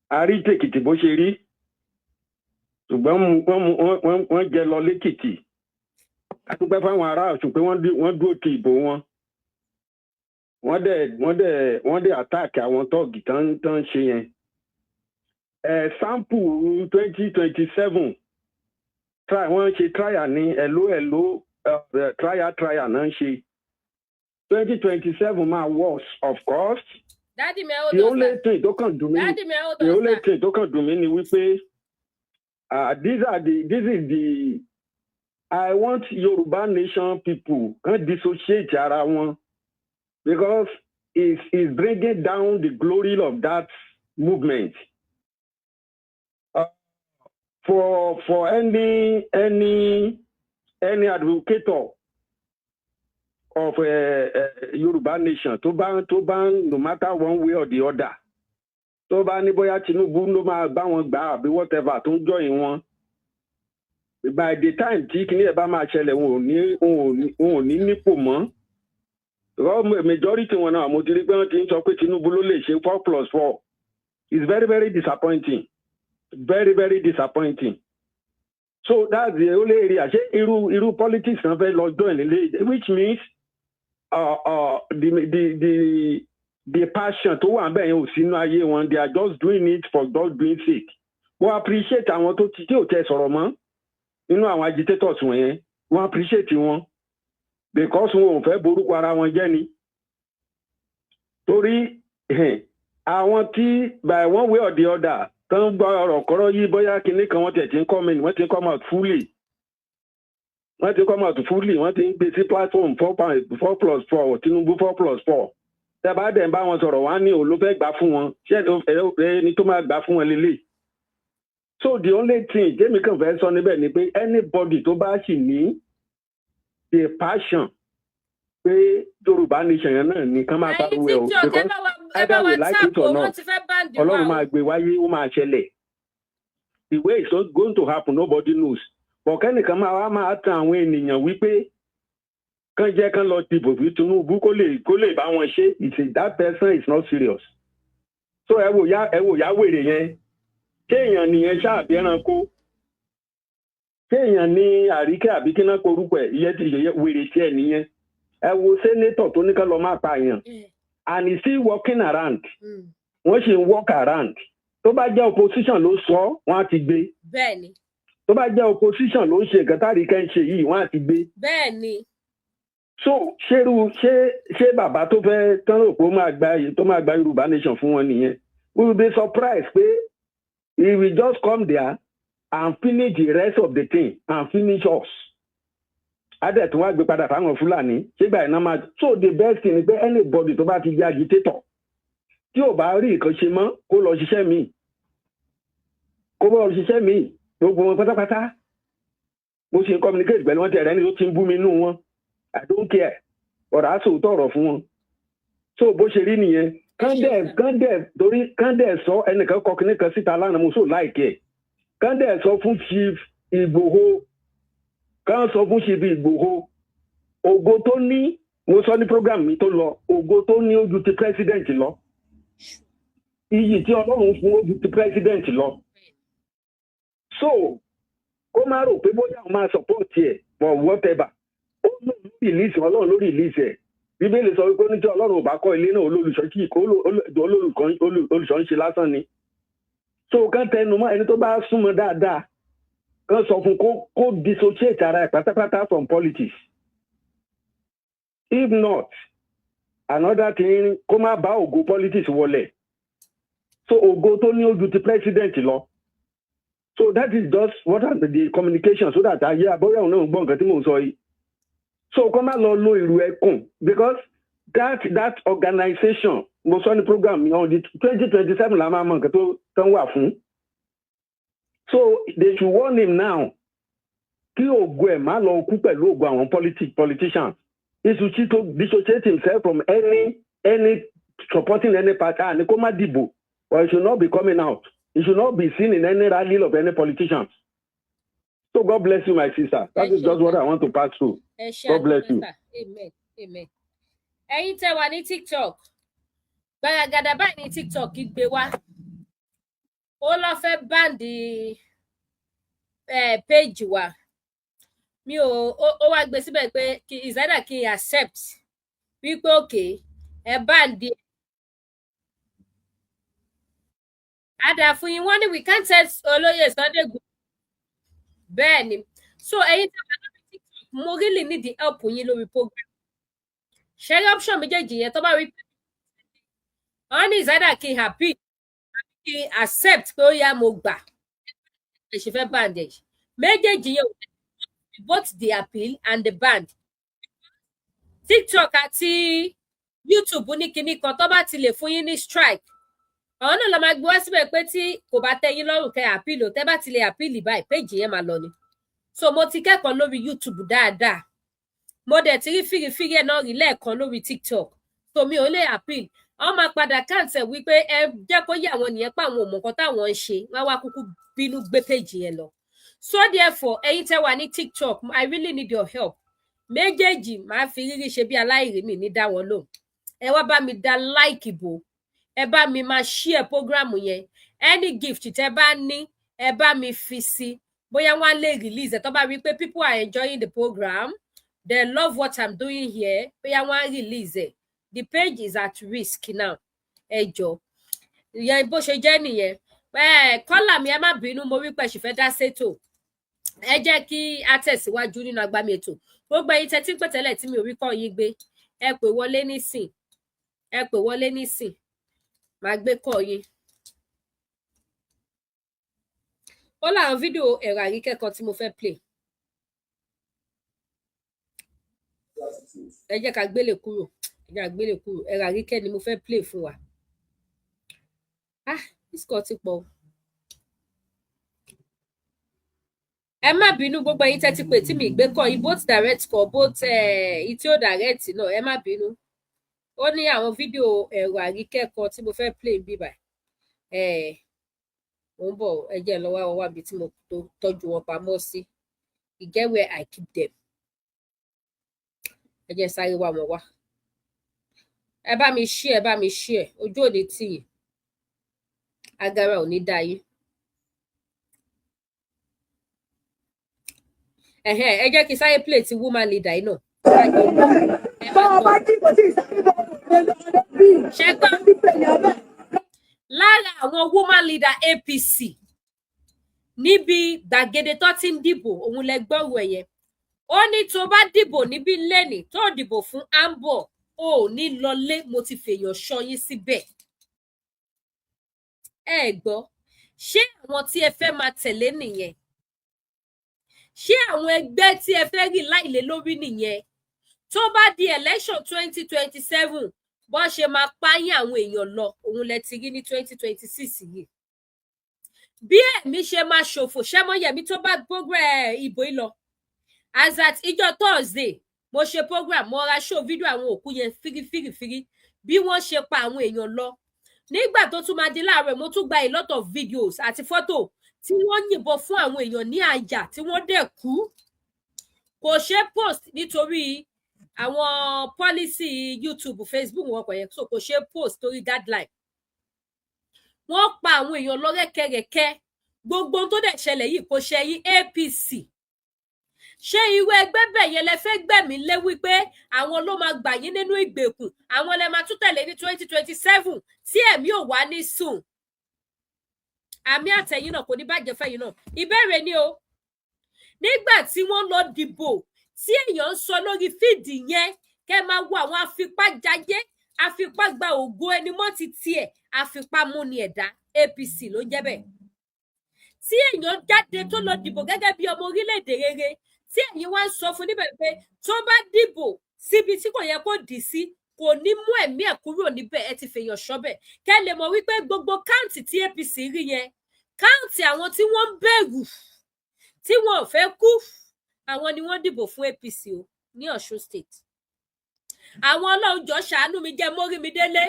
a rí tèkìtì bó ṣe rí, ṣùgbọ́n wọ́n jẹ lọ lẹ́kìtì. A dúpẹ́ fáwọn ará Ọ̀ṣun pé wọ́n dúró ti ìbò wọn, wọ́n dẹ̀ attack àwọn tọ́ọ̀gì tán ṣe yẹn. Ẹ̀ sample 2027 try, wọ́n ṣe trial ní ẹ̀ló ẹ̀ló, trial náà ń ṣe. 2027 máa worse, of course. Daddy mi, ẹ hold The on only sir. thing tó kàn dùn mí, Daddy mi, ẹ hold the on only sir. thing tó kàn dùn mí ni wípé these are the this is the I want Yorùbá nation people kan dissociate ara wọn, because it's bringing down the glory of that movement. For any advocator of Yorùbá nation tó bá, no matter one way or the other, tó bá ní bóyá Tinubu ló máa bá wọn gbà àbí whatever tó ń join wọn, by the time tí kinní ẹ̀ bá máa ṣẹlẹ̀, wọn ò ní nípò mọ́. Because majority wọn náà, mo ti rí pé wọ́n ti ń sọ pé Tinubu ló lè ṣe 4+4. It's very, very disappointing, very, very disappointing. So that's the only area. Ṣé irú politics náà fẹ́ lọ join nílé, which means the passion tó wà bẹ́ẹ̀ yẹn ò sínú ayé wọn. They are just doing it for just doing sake. Mo appreciate àwọn tó ti tí ò tẹ sọ̀rọ̀ mọ́ nínú àwọn agitators wọ̀nyẹn. Mo appreciate wọn because wọn ò fẹ́ borúkọ ara wọn jẹ́ ni, torí àwọn tí by one way or the other tó ń gbọ́ ọ̀rọ̀ kọ́rọ́ yí, bóyá kinní kan, wọ́n tẹ̀ ti ń come in, wọ́n ti ń come out fully, wọ́n ti come out fully, wọ́n ti ń gbé sí platform 4.4+4, Tinubu 4+4. Tẹ bá dẹ̀ ń bá wọn sọ̀rọ̀, wọn á ní òun ló fẹ́ gbà fún wọn. Ṣé ẹni tó máa gbà fún wọn lélẹ̀? So the only thing jẹ́mi kàn fẹ́ sọ níbẹ̀ ni pé anybody tó bá sì ní the passion pé Yorùbá nation yẹn náà ni kán máa Ẹ̀yin pariwo ẹ̀ o, TikTok, ẹ because bá wa, ẹ bá either wa we like tap it o, or wọ́n not, ti fẹ́ ban wa Ọlọ́run o. máa gbé wáyé, ó máa ṣẹlẹ̀. The way it's going to happen, nobody knows, but kẹ́nìkan máa wá máa tan àwọn ènìyàn wípé kán jẹ́ kán lọ dìbò fún Tinubu kó lè bá wọn ṣe, it's a, that person is not serious. So ẹ wò ya wèrè yẹn, ṣé èèyàn nìyẹn ṣáà bí ẹranko? Ṣé èèyàn ní Àríkẹ́ àbí kí náà korúkọ ẹ̀? Ìyẹn ti ìyẹn wèrè tiẹ̀ nìyẹn. Ẹ wo senator tó ní kán lọ máa pa èèyàn and he still walking around. Wọ́n sì ń walk around. Tó bá jẹ́ opposition ló sọ, wọ́n á ti gbé. bẹ́ẹ̀ ni Tó bá jẹ́ opposition ló ń ṣe nǹkan táríkẹ́ ń ṣe yìí, wọ́n á ti gbé. bẹ́ẹ̀ ni So ṣerú ṣé bàbá tó fẹ́ tán rò pé ó máa gba tó máa gba Yorùbá nation fún wọn nìyẹn? We will be surprised pé he will just come there and finish the rest of the thing and finish us. Adẹ̀ tí wọ́n á gbé padà fáwọn Fúlàní ṣégbà iná máa. So the best thing ni pé anybody tó bá ti jẹ́ agitator, tí ò bá rí nǹkan ṣe mọ́, kó lọ ṣiṣẹ́ míì, kó bọ́ lọ ṣiṣẹ́ míì. Gbogbo wọn pátápátá, mo ṣe ń communicate pẹ̀lú wọn, tẹ̀rẹ́ ni tó ti ń bú mi nú wọn. I don't care, ọ̀rọ̀ àsòótọ́ ọ̀rọ̀ fún wọn. So bó ṣe rí nìyẹn. Kán dẹ̀ torí kán dẹ̀ sọ, ẹnìkan kọ kinní kan síta lánàá, mo sọ láìkẹ́ ẹ̀. Kán dẹ̀ sọ fún Chief Ìgbòho, kán sọ fún Chief Ìgbòho, ògo tó ní, mo sọ ní program mi tó lọ, ògo tó ní ojú ti president lọ, iyì tí Ọlọ́run fún ojú ti president lọ. So kó má rò pé bóyá òun máa support ẹ̀, but whatever, ó lóun ló release, Ọlọ́run ló release ẹ̀. Bíbélì sọ wípé ní tí Ọlọ́run ò bá kọ́ ilé náà, olólùṣọ́ kì í kó olùṣọ́ ń ṣe lásán ni. So kán tẹnu mọ́ ẹni tó bá súnmọ́ dáadáa, kán sọ fún kó dissociate ara ẹ̀ pátápátá from politics. If not, another thing, kó má bá ògo politics wọlẹ̀. So ògo tó ní ojú ti president lọ. So that is just what are the communication, so that ayé abọ́yá òun náà ń gbọ́ nǹkan tí mò ń sọ yìí. So kó má lọ lo ìrù ẹkùn, because that organization, mo sọ ní program mi, on the 2027 la máa mọ nǹkan tó tán wà fún. So they should warn him now, kí ògo ẹ̀ má lọ kú pẹ̀lú ògo àwọn politicians. He should to dissociate himself from any supporting any party, and kó má dìbò, but he should not be coming out. He should not be seen in any rally of any politicians. So God bless you, my sister. That is just what I want to pass through. Ẹ ṣe. God bless you. Àdúpẹ́ sà. Amen, amen. Ẹ̀yin tẹ́ wà ní TikTok, gbàgàdà báyìí ní TikTok gbé wá, ó lọ fẹ́ ban page wa. Mi ò ó wá gbé síbẹ̀ pé kí is either kí n accept wípé okay, ẹ ban àdà fún yín. Wọ́n ní we can't tell olóyè Sunday Igboho. Bẹ́ẹ̀ ni. So ẹ̀yin tẹ́ wà lórí TikTok, mo really need the help yín lórí program. Ṣẹ́rí option méjèèjì yẹn tó bá rí pé wọ́n ní is either kí n happy kí n accept pé ó yá, mo gbà, ẹ ṣe fẹ́ ban ẹ̀, méjèèjì yẹn, both the appeal and the ban. TikTok àti YouTube ní kinní kan, tó bá ti lè fún yín ní strike, àwọn náà lọ máa gbé wá síbẹ̀ pé tí kò bá tẹ́ yín lọ́rùn, kẹ́ appeal o. Tẹ́ bá ti lè appeal báyìí, page yẹn máa lọ ni. So mo ti kẹ́kọ̀ọ́ lórí YouTube dáadáa, mo dẹ̀ ti rí fìrífìrí ẹ̀ náà rí lẹ́ẹ̀kan lórí TikTok, so mi ò lè appeal. Wọ́n máa padà cancel wípé ẹ jẹ́ kó yé àwọn nìyẹn pé àwọn ò mọ̀ nǹkan táwọn ń ṣe. Wọ́n á wá kúkú bínú gbé page yẹn lọ. So therefore, ẹ̀yin tẹ́ wà ní TikTok, I really need your help. Méjèèjì máa fi rírí ṣe bí aláìrí mi ní dá wọn lóhùn. Ẹ wá bá mi dá like bò, ẹ bá mi máa share program yẹn. Any gift tẹ́ bá ní, ẹ bá mi fi sí, bóyá wọn á lè release ẹ. Tó bá rí i pé people are enjoying the program, they love what I'm doing here, bóyá wọn á release ẹ. The page is at risk now. Ẹ jọ, ìyẹn bó ṣe jẹ́ nìyẹn. Kọ́là mi, ẹ má bínú, mo rí pé ṣì fẹ́ dá sétò. Ẹ jẹ́ kí a tẹ̀síwájú nínú agbami ètò. Gbogbo ẹ̀yin tẹ́tí ń pè tẹ́lẹ̀ tí mi ò rí kọ́ yín gbé, ẹ pè wọlé nísìn, ẹ pè wọlé nísìn, màá gbé kọ́ yín. Ó láwọn fídíò ẹ̀rọ àríkẹ́ kan tí mo fẹ́ play. Ẹ jẹ́ ká gbélé kúrò. Ẹ jẹ́ àgbélé kúrò. Ẹ̀rọ Àríkẹ́ ni mo fẹ́ play fún wa. Ah, this call ti pọ̀. Ẹ má bínú, gbogbo ẹ̀yin tẹ́ ti pè tí mi gbé kọ yìí, both direct call, both èyí tí ó direct náà, ẹ má bínú. Ó ní àwọn fídíò ẹ̀rọ Àríkẹ́ kan tí mo fẹ́ play bí báyìí. Mo ń bọ̀, ẹ jẹ́ lọ wá wọn wá ibi tí mo tọ́jú wọn pamọ́ sí. E get where I keep them. Ẹ jẹ́ sáré wá wọn wá. Ẹ bá mi share, ẹ bá mi share. Ojú ò ní tì yín, agara ò ní dá yín. Ẹ jẹ́ kí n sáré play ti woman leader yìí náà. Ṣe gbọ́ lára àwọn woman leader APC níbi gbàgede tó ti ń dìbò, òun lẹ gbọ́rọ̀ ẹ̀ yẹn. Ó ní tó bá dìbò níbí lẹ́nìí, tó dìbò fún Ambo, ò ní lọlé, mo ti fèèyàn ṣọ́ yín síbẹ̀. Ẹ gbọ́, ṣé àwọn tí ẹ fẹ́ máa tẹ̀lé nìyẹn? Ṣé àwọn ẹgbẹ́ tí ẹ fẹ́ rí láìlé lórí nìyẹn? Tó bá di election 2027, bó ṣe máa páyín àwọn èèyàn lọ, òun lẹ ti rí ní 2026 yìí, bí ẹ̀mí ṣe máa ṣòfò. Ṣẹ́mọ́yẹ̀mí tó bá program ìbò yìí lọ, as at ìjọ Thursday mo ṣe program, mo ra show fídíò àwọn òkú yẹn fírífírífírí, bí wọ́n ṣe pa àwọn èèyàn lọ. Nígbà tó tún máa di láàárọ̀, mo tún gba a lot of videos àti fọ́tò tí wọ́n yìnbọn fún àwọn èèyàn ní àyà tí wọ́n dẹ̀ kú. Kò ṣe post nítorí àwọn policy YouTube, Facebook wọn kò yẹ, so kò ṣe post torí guideline. Wọ́n pa àwọn èèyàn lọ rẹ́kẹrẹ̀kẹ́. Gbogbo ohun tó dẹ̀ ṣẹlẹ̀ yìí kò ṣẹ̀yìn APC. Ṣé irú ẹgbẹ́ bẹ́ẹ̀ yẹn lẹ fẹ́ gbẹ̀mí lé wípé àwọn ló máa gbà yín nínú ìgbèkùn, àwọn lẹ máa tún tẹ̀lé ní 2027 tí ẹ̀mí ò wá ní sùn? Àmì àtẹ̀yìn náà kò ní bàjẹ́ fẹ́yìn náà. Ìbéèrè ni o. Nígbà tí wọ́n lọ dìbò, tí èèyàn ń sọ lórí feed yẹn, kẹ́ máa wo àwọn afipájayé, afipá gba ògo ẹni mọ́ ti tiẹ̀, afipámúni ẹ̀dá, APC ló ń jẹ́ bẹ́ẹ̀. Tí èèyàn jáde tó lọ dìbò gẹ́gẹ́ bí ọmọ orílẹ̀-èdè rere, tí ẹ̀yin wá ń sọ fún níbẹ̀ pé tó bá dìbò síbi tí kò yẹ kó dì sí, kò ní mú ẹ̀mí ẹ̀ kúrò níbẹ̀, ẹ ti fèèyàn ṣọ́bẹ̀. Kẹ́ lè mọ̀ wípé gbogbo count tí APC rí yẹn, count àwọn tí wọ́n ń bẹ̀rù, tí wọn ò fẹ́ kú, àwọn ni wọ́n dìbò fún APC o ní Ọ̀ṣun State. Àwọn Ọlọ́run jọ ṣàánú mi, jẹ́ mórí mi délé.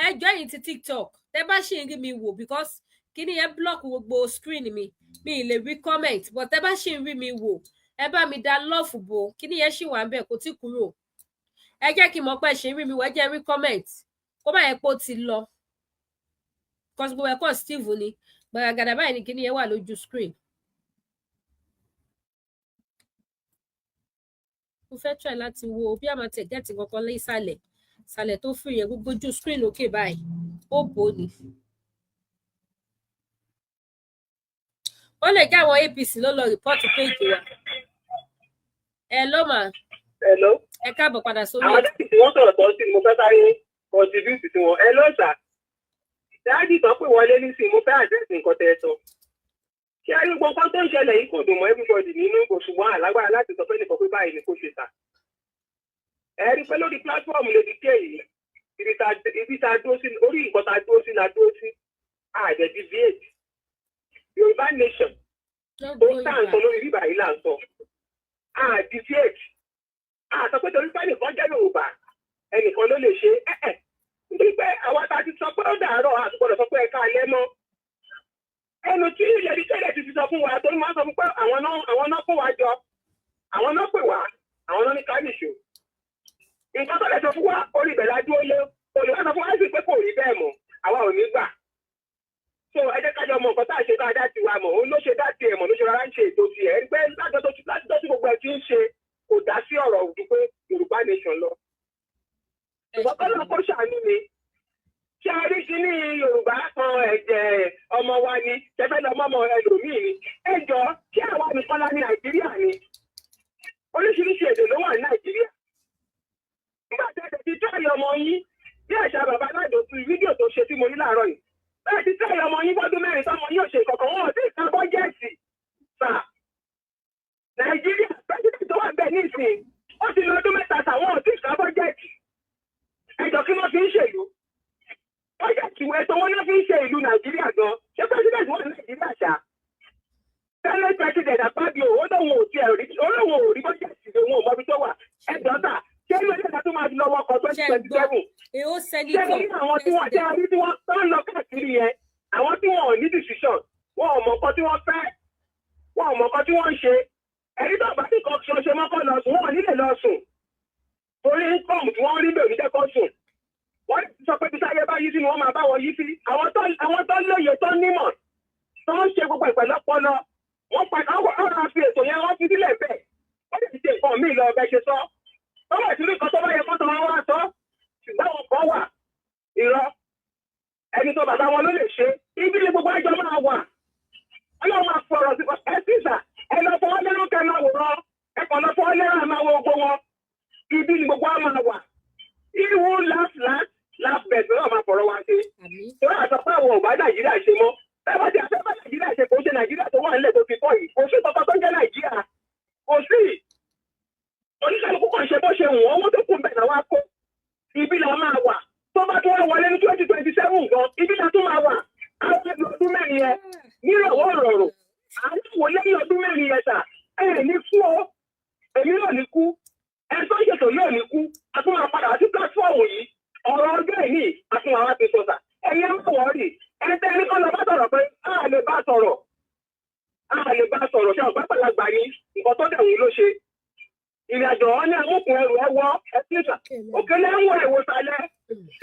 Ẹjọ́ yìí ti TikTok, tẹ́ bá ṣì ń rí mi wò, because kíní yẹn block gbogbo screen mi, mi ì lè rí comment, but tẹ́ bá ṣì ń rí mi wò, ẹ bá mi dá love bò. Kíní yẹn ṣì wà ń bẹ̀, kò tí kúrò. Ẹ jẹ́ kí n mọ̀ pé ṣe ń rí mi wò, ẹ jẹ́ rí comment, kó má yẹ pé ó ti lọ, because gbogbo ẹ̀kọ́ Steve ni gbàgàdà báyìí ni kíní yẹn wà lójú screen. Mo fẹ́ try láti wo bí a máa tẹ̀ get kankan ní ìsàlẹ̀ ìsàlẹ̀ tó fún yẹn, gbogbo ojú screen òkè báyìí, ó bò ó ni. Ó lè jẹ́ àwọn APC ló lọ rìpọ́ọ̀tù péjì wa. Ẹ ló mà. Hello. Ẹ káàbọ̀ padà sórí. Àwọn dáàbì tí wọ́n sọ̀rọ̀ tán sí ni mo fẹ́ sáré contribute sí wọn. Ẹ ló sà, dáàbì tán pè wọlé nísìnyí, mo fẹ́ àdírẹ́sì nǹkan tẹ́ ẹ sọ. Ṣé ẹ rí gbogbo nǹkan tó ń ṣẹlẹ̀ yìí, kò dùn mọ́ everybody nínú kò, ṣùgbọ́n àlágbára láti sọ pé nìkan pé báyìí ni kò ṣe sà. Ẹ rí pé lórí platform lè di ké yìí, ibi tá a dúró sí, orí nǹkan tá a dúró sí la dúró sí, àjẹ́ deviate. Yorùbá nation tó tá à ń sọ lórí bíbà yìí là ń sọ. À deviate. À sọ pé torí pé ẹnìkan jẹ́ Yorùbá, ẹnìkan ló lè ṣe é. Nítorí pé àwa ta ti sọ pé ó dàárọ̀, a gbọ́dọ̀ sọ pé ẹ̀ka alẹ́ mọ́. Ẹnu tí ilẹ̀ tẹ́lẹ̀ ti sọ fún wa, torí máa ń sọ fún pé àwọn náà kó wa jọ, àwọn náà pè wá, àwọn náà ní ká nìṣó. Nǹkan tó lè sọ fún wa, orí ibẹ̀ la dúró lé. Olùwà sọ fún wa sì pé kò rí bẹ́ẹ̀ mọ́, àwa ò ní gbà. So ẹ jẹ́ ká jọ mọ nǹkan tá a ṣe, tá a dá tiwa mọ̀, òun ló ṣe dá tiẹ̀ mọ̀, ló ṣe rárá ń ṣe ètò tiẹ̀. Ẹ rí pé látọjọ́ tí gbogbo ẹ ti ń ṣe, kò dá sí ọ̀rọ̀ òdu pé Yorùbá nation lọ. Ṣùgbọ́n kọ́lọ́ kó ṣàánú mi. Ṣé a rí kíní Yorùbá kan, ẹ̀jẹ̀ ọmọ wa ni, ṣẹfẹ́ lọ mọ́mọ ẹlòmíì ni? Ẹ jọ, ṣé àwa nìkan la ní Nàìjíríà ni? Oríṣiríṣi èdè ló wà ní Nàìjíríà. Nígbà tí ẹ ti tẹ́lẹ̀ ọmọ yín, bí àṣà bàbá aládùn fídíò tó ṣe tí mo ní láàárọ̀ yìí, bẹ́ẹ̀ ti tẹ́lẹ̀ ọmọ yín fọ́dún mẹ́rin tọ́mọ yín ò ṣe kankan, wọn ò tí ì ka bọ́jẹ́ẹ̀tì sà. Nàìjíríà, pẹ́sidẹ̀ntì tó wà bẹ́ẹ̀ nísìnyí, ó ti lo ọdún 3 tàwọn ò tí ì ka bọ́jẹ́ẹ̀tì. lóun ò rí bọ́jẹ̀tì, òun ò mọbi tó wà. Ẹ dọ́tà, ṣé ilé ẹ̀ka tó máa lọ wọkọ̀ 2027? Èho Ṣé senator. ní àwọn tí wọ́n jẹ́ àrí tí wọ́n tó ń lọ káàkiri yẹn, àwọn tí wọn ò ní decision, wọn ò mọ nǹkan tí wọ́n fẹ́, wọn ò mọ nǹkan tí wọ́n ń ṣe. Ẹni tó bá ní kan ṣe mọ́kọ́ lọ sùn, wọn ò nílè lọ sùn torí income tí wọ́n rí bẹ́ẹ̀ ò ní jẹ́ kó sùn. Wọ́n ti sọ pé bí sáyé bá yí sí ni wọ́n máa bá wọn yí sí. Àwọn tó lóye, tó nímọ̀, tó ń ṣe gbogbo ìpẹ̀lú ọpọlọ, wọ́n padà wọ́n máa fi ètò yẹn, wọ́n fi sílẹ̀ bẹ́ẹ̀, wọ́n sì ti ṣe nǹkan míì lọ bẹ́ẹ̀ ṣe sọ. Tọ́wọ́ ìṣúrí kan tó bá yẹ kó tó wọn wá sọ, ṣùgbọ́n àwọn kan wà, irọ́, ẹni tó bàbá wọn ló lè ṣe. Ibi ni gbogbo ẹjọ́ máa wà. Ọlọ́run máa fọ̀rọ̀ sí ẹ sísà. Ẹ lọ fọwọ́ lẹ́rú kẹ́ máa wòran. Ẹ kàn lọ fọwọ́ lẹ́rú, ẹ máa wo gbogbo wọn. Ibi ni gbogbo wa máa wà. Iwu last last last best náà máa fọ̀rọ̀ wá sí. Àmín. Torí àsọ pé àwọn ò bá Nàìjíríà ṣe mọ́. Bẹ́ẹ̀ bá ti àfẹ́ bá Nàìjíríà ṣe, kò ṣe Nàìjíríà tó wà nílẹ̀ tó fi kọ́ yìí. Kò sí kankan tó ń jẹ́ Nàìjíríà, kò sí. Oníkálukú kan ṣe bó ṣe wù wọ́n. Owó tó kù bẹ̀ náà wá kó. Ibi la máa wà. Tó bá tún wá wọlé ní 2027 gan, ibi la tún máa wà. Àwọn ẹgbẹ́ ọdún 4 yẹn nírọ̀wọ́ rọrùn, àwọn wò lẹ́yìn ọdún 4 yẹn sà. Ẹ ní kú o, èmi náà ní kú, ẹ tó ń ṣètò yóò ní kú. A tún máa padà sí platform yìí. Ọ̀rọ̀ ọjọ́ ìní a tún máa wá ti sọ sà. Ẹ̀yin ẹ má worry. Ẹni tẹ́ ẹni kọ́ lọ bá sọ̀rọ̀ pé a lè bá sọ̀rọ̀, a lè bá sọ̀rọ̀. Ṣé ọ̀gbá pàlágbà ni nǹkan tó dẹ̀ wù ló ṣe ìrìn àjò wọn ní amúkùn ẹrù ẹ wọ ẹ síta òkèlè ń wọ ẹwọ sálẹ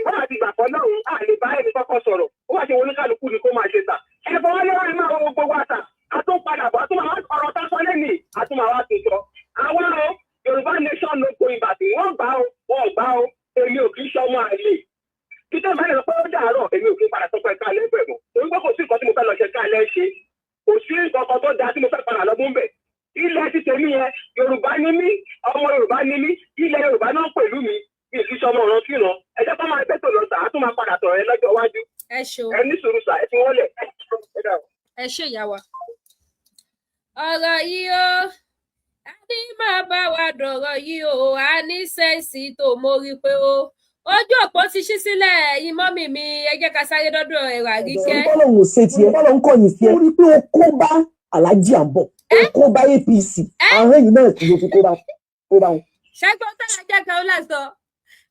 wọn àti ìgbà kan lọ́hùn. A lè bá ẹni kọ́kọ́ sọ̀rọ̀. Ó wà ṣe oníkálukú ni kó máa ṣe sà. Ẹ fọwọ́ lẹ́wọ̀n, ẹ máa wọ gbogbo wa sà. A tún padà bọ̀, a tún máa ọ̀rọ̀ tá a sọ lẹ́nìí, a tún máa wá tún sọ. Àwa o, Yorùbá nation no going back. Wọ́n gbà ó, wọ́n gbà ó, èmi ò kì í ṣọmọ àlè. Títẹ̀ máa ń lọ pé ó dàárọ̀, èmi ò kí ń padà sọ pé ká lẹ́gbẹ̀ẹ́ mọ́, torí pé kò sí nǹkan tí mo fẹ́ lọ ṣe ká lẹ́ ṣe. Kò sí nǹkan kan tó dáa tí mo fẹ́ padà lọ mú bẹ̀. Ilẹ̀ ti tèmi yẹn, Yorùbá ní mí, ọmọ Yorùbá ní mí, ilẹ̀ Yorùbá náà pẹ̀lú mi. Mi kì í ṣọmọ ọ̀ràn kíran. Ẹ jẹ́ kó máa gbẹ́tò lọ sà, á tún máa padà sọ̀rọ̀ ẹ lọ́jọ́ iwájú. Ẹ ṣeun. Ẹ ní sùúrù sà, ẹ fi wọ́n lẹ̀ ẹ dà. Ẹ ṣe ìyá wa. Ọ̀rọ̀ yìí o, a ní máa bá wa dọ̀rọ̀ yìí o. A ní sense tó mórí pé o ojú òpó ti ṣí sílẹ̀. Ẹ̀yin mummy mi, ẹ jẹ́ ká sáré dọ́dọ̀ ẹ̀rọ àríkẹ́. Bọ́lọ̀ ò ṣe tiẹ̀, bọ́lọ̀ ń kọ̀yìn sí ẹ. Ó rí pé ó kó bá Alhaji Àǹbọ̀, ó kó bá APC, àwọn èyí náà sì ló fi kó bá wọn. Ṣẹ́gbọ́n tálájà Kaola sọ?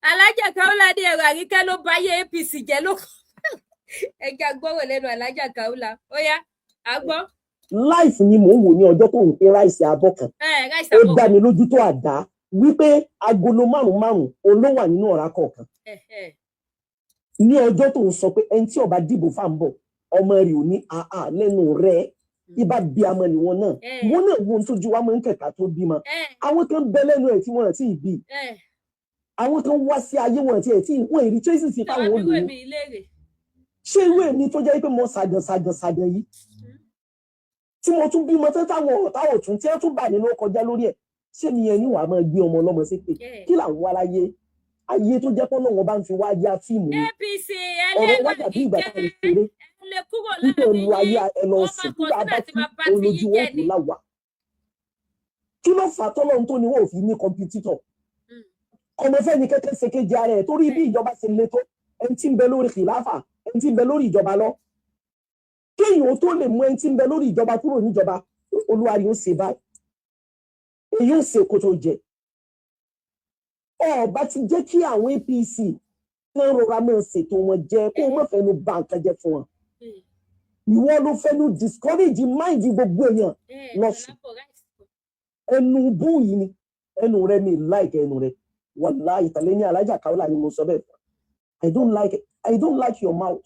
Alájà Kaola ní ẹ̀rọ àríkẹ́ ló bá yé APC jẹ́ ló kọ́. Ẹ jẹ́ agbọ́rọ̀ lẹ́nu Alájà Kaola. Ó yá, a gbọ́. Live ni mò ń wò ní ọjọ́ tó ń pín rice abọ́ kan. Ẹ rice Ó àbọ̀. dá mi lójú tó àdá wípé agolo márùn márùn òun ló wà nínú ọ̀rá kọ̀ọ̀kan. Ní ọjọ́ tó ń sọ pé ẹni tí ó bá dìbò fáǹbọ̀, ọmọ rẹ̀ ò ní àá lẹ́nu rẹ̀ ibà bí amọ nìwọ̀n náà. Wọn náà wo ohun tójú wa máa ń kẹ̀kà tó bímọ. Àwọn kan bẹ lẹ́nu ẹ̀ tí wọ́n ti bí. Àwọn kan wá sí ayé wọn tí ẹ̀ tí wọ́n èrì tracy sí fáwọn Àwọn olùwò. èmi ìléèrè. Ṣé irú èmi tó jẹ́ pé mo ṣàgàn ṣàgàn ṣàgàn yìí, tí mo tún bímọ tán, táwọn ọ̀tá ọ̀tún tí wọ́n tún bà nínú kọjá lórí ẹ̀, ṣé mi yẹn ní wàá máa gbé ọmọ ọlọ́mọ ṣépè? Kí là ń wá láyé? Ayé tó jẹ́ pọ́nà wọn bá ń fi wá yá fíìmù ni. APC Ọ̀rọ̀ wá ẹlẹ́wà dàbí ìgbà tá à ń ìjẹ́ ṣeré lè kúrò wípé láàrin lu ayé yín. ẹ lọ Wọ́n sùn máa nígbà kọjú bá láti kú máa bá ti olójú yín wọn jẹ́ kò ni. láwà. Kí ló fà á tọ́lọ́run tó ni wọn ò fi ní competitor? Ọmọ fẹ́ni kẹ́kẹ́ ṣe kejì ara ẹ̀, torí bí ìjọba ṣe le tó, ẹni tí ń bẹ lórí kìláfà, ẹni tí ń bẹ lórí ìjọba lọ, kéèyàn tó lè mú ẹni tí ń bẹ lórí ìjọba kúrò níjọba, olúwa yóò ṣe báyìí, èyí ò ṣe kó tó jẹ. Ọba ti jẹ́ kí àwọn APC kán rọra máa ṣètò wọn jẹ, kó o má fẹnu bà nǹkan jẹ́ fún wọn. Ìwọ ló fẹnu discourage mind gbogbo èèyàn lọ́sùn. Ẹnu bú yìí ni ẹnu rẹ mi like ẹnu rẹ. Wàláhì ìtàlẹ́ ní Alájà Kaola ni mo sọ bẹ́ẹ̀ fún. I don't like it. I don't like your mouth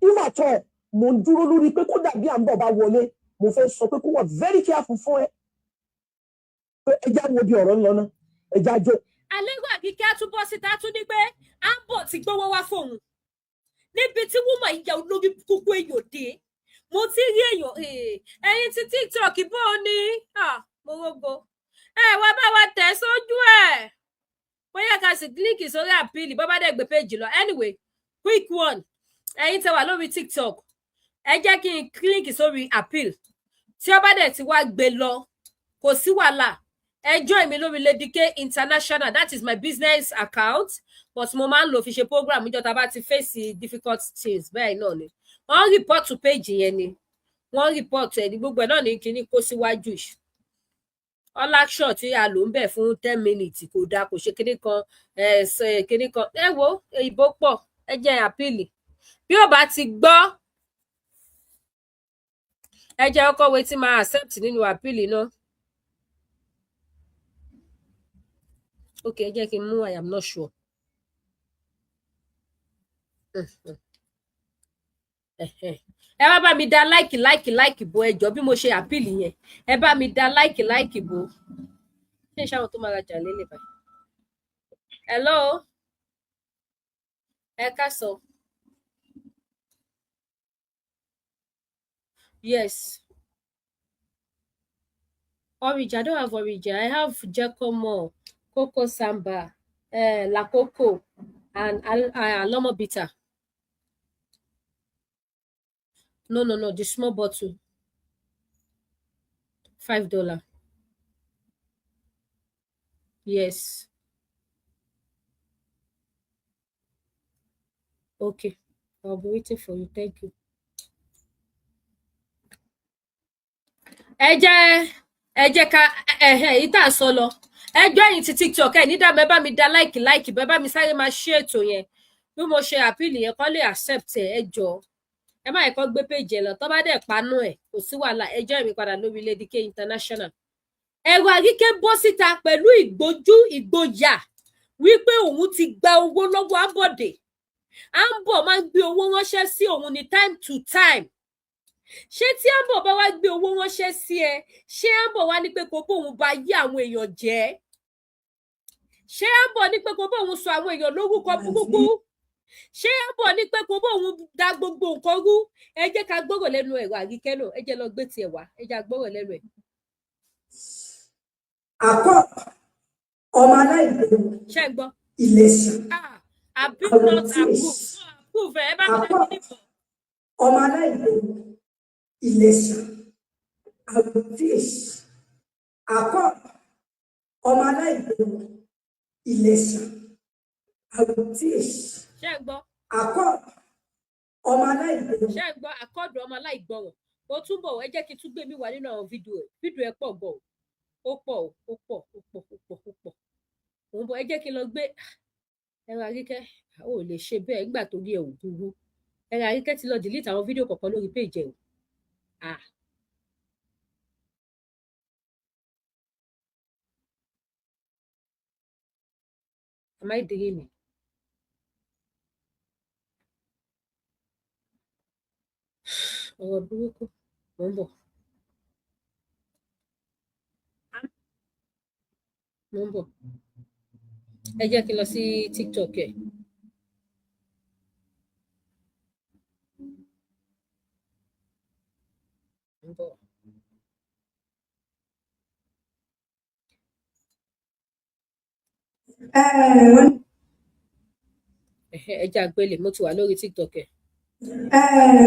if at all. Mo ń dúró lórí pé kó dàbí à ń bọ̀ bá wọlé, mo fẹ́ sọ pé kó wà very careful fún ẹ, pé ẹ já wo bí ọ̀rọ̀ ń lọ náà, ẹ já jó. Àlérò Àkíkẹ́ á tún bọ́ síta, tún ní pé Ambo ti gbówó wá fóun níbi tí wúmọ̀ ìyá olórí kúkú èèyàn dé. Mo ti rí èèyàn. Ẹ̀yin ti TikTok bó o ní mo rógo ẹ wá bá wa tẹ̀ sójú ẹ̀, bóyá ká sì click sórí appeal bó bá dẹ̀ gbé péjì lọ. Anyway, quick one, ẹ̀yin tẹ́ wà lórí TikTok, ẹ jẹ́ kí n click sórí appeal. Tí ó bá dẹ̀ ti wá gbé lọ, kò sí wàhálà. Ẹ join mi lórí Lady K International. That is my business account, but mo máa ń lò fi ṣe program níjọ́ tá a bá ti face difficult things. Bẹ́ẹ̀ náà ni wọ́n report to page yẹn, ni wọ́n report ẹ̀ ní gbogbo ẹ̀ náà ní kíní kó síwájú yìí. Ọláṣọ tí a lò ń bẹ̀ fún 10 minutes kò dáa, kò ṣe kinní kan, ẹ ṣe kinní kan. Ẹ wo, ìbò pọ̀. Ẹ jẹ́ appeal bí ó bá ti gbọ́. Ẹ jẹ́ ọkọ̀ wo tí máa accept nínú appeal náà. Ok, ẹ jẹ́ kí n mú "I am not sure". Ẹ wá bá mi dá like, like, like bo. Ẹjọ, bí mo ṣe appeal yẹn, ẹ bá mi dá like, like bo. Ṣé ìṣe àwọn tó máa rajà lélẹ̀ báyìí? Hello, ẹ káàsán. Yes, Origin. I don't have Origin. I have Jekomo, Coco Samba, Lakoko and Alomo Bitter. No, the small bottle, $5. Yes. Okay, I'll be waiting for you. Thank you. Ẹ jẹ́ ká ẹhẹ èyí tá a sọ lọ. Ẹ jọ̀ọ́, ẹ̀yin ti TikTok, ẹ ní dààmú, ẹ bá mi dá like, like, ẹ bá mi sáré máa ṣe ètò yẹn. Bí mo ṣe appeal yẹn kọ́ lè accept ẹ. Ẹ jọ̀ọ́, ẹ má yẹ kó gbé péjì ẹ lọ. Tó bá dẹ̀ panú ẹ, kò sí wàhálà. Ẹ jọ̀ọ́, èmi padà lórí Lady K International. Ẹ̀rọ Àríkẹ́ bọ́ síta pẹ̀lú ìgbójú ìgboyà wípé òun ti gba owó lọ́wọ́ Ambode. Ambo máa ń gbé owó ránṣẹ́ sí òun ní time to time. Ṣé tí Ambo bá wá gbé owó ránṣẹ́ sí ẹ, ṣé Ambo wá ní pé kó bóun bá yí àwọn èèyàn jẹ́? Ṣé Ambo ní pé kó bóun sọ àwọn èèyàn lórúkọ burúkú? Ṣé Ambo ní pé kó bóun da gbogbo nǹkan rú? Ẹ jẹ́ ká gbọ́rọ̀ lẹ́nu ẹ̀rọ Àríkẹ́ náà. Ẹ jẹ́ lọ gbé tiẹ̀ wá. Ẹ jẹ́ gbọ́rọ̀ lẹ́nu ẹ̀. Àkọ́ ọmọ aláìgbé Ṣé ń gbọ́? Ìlẹ̀ṣà. Ah, appeal not approve, approve. Ẹ bá mi Àkọ́ dá kíní bọ̀. ọmọ aláìgbé Ìlẹ̀ṣà àwòtíṣ. Àkọ́ ọmọ aláìgbé Ìlẹ̀ṣà àwòtíṣ. Ṣé ń gbọ́? Àkọ́ ọmọ aláìgbé. Ṣé ń gbọ́? Àkọọdù ọmọ aláìgbọràn. Ó túbọ̀, ẹ jẹ́ kí n tún gbé mi wá nínú àwọn fídíò ẹ̀. Fídíò ẹ̀ pọ̀ gan o, ó pọ̀ o, ó pọ̀, ó pọ̀, ó pọ̀, ó pọ̀. Òun bọ̀. Ẹ jẹ́ kí n lọ gbé ẹ̀rọ Àríkẹ́. Ó lè ṣe bẹ́ẹ̀ nígbà tó rí ẹ̀ ò burú. Ẹ̀rọ Àríkẹ́ ti lọ delete àwọn fídíò kọ̀ọ̀kan lórí page ẹ̀ o. Ah, am I dreaming? Ọ̀rọ̀ burúkú. Mò ń bọ̀, mò ń bọ̀. Ẹ jẹ́ kí n lọ sí TikTok ẹ̀. Mò ń bọ̀. Wọ́n Ẹ̀hẹ́, ẹ jẹ́ àgbélé. Mo ti wà lórí TikTok ẹ̀.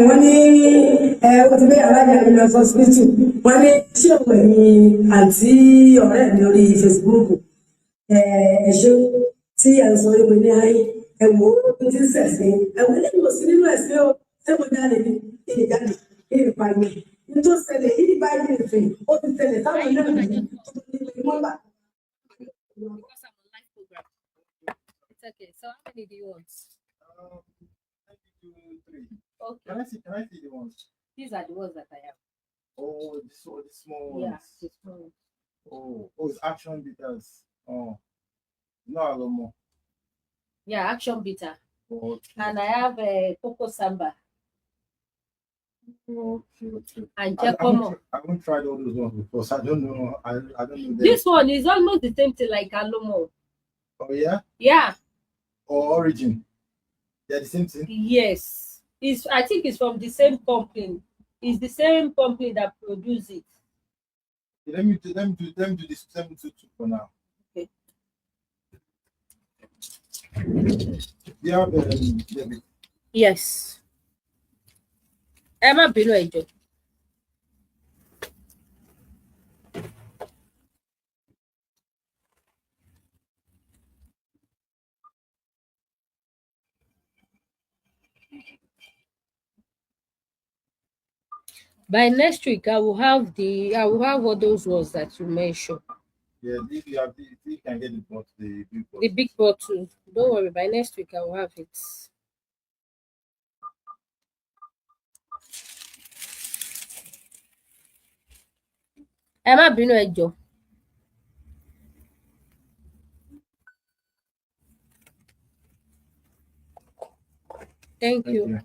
Wọ́n ní ó ti gbé alájà mi lọ sọ́sibítù. Wọ́n ní ṣé òun ẹ̀yin àǹtí ọ̀rẹ́ mi orí Facebook, ẹ ṣé tí ẹ ń sọ wípé ní ayé ẹ wò ó ti ń ṣẹ̀sìn ẹ wò lẹ́yìn òsì nínú ẹ̀sìn o. Ṣé mo jáde ní kí ni jáde kí ni pariwo ní tó ṣẹlẹ̀ yìí báyìí nìsín, ó ti ṣẹlẹ̀ táwọn náà ní tó ní pé wọ́n gbà. Because I'm on live program. It's okay. So how many do you want? Let me do three. Okay. Can I see the ones? These are the ones that I have. Oh, this oh, the small Yeah. ones. The small ones. Oh, it's Action Bitters. Oh, no, Alomo. Yeah, Action Bitter. Okay. And I have a Coco Samba Okay. and I haven't, Jekomo. I haven't tried all those ones before, so I don't know. I don't know them. This one is almost the same thing like Alomo. Oh yeah, Yeah. or Origin. They're the same thing. Yes. It's I think it's from the same company. It's the same company that produce it. Okay, let me do this. Let me do two for now. Okay. Do you have debit? Yes. Ẹ má bínú, ẹ jọ̀ọ́. By next week, I will have all those ones that you mentioned. Yeah, if you have, if you can get the bottle, the big bottle. The big bottle. Don't worry, by next week I will have it. Ẹ má bínú, ẹ jọ̀ọ́. Thank Thank you. you.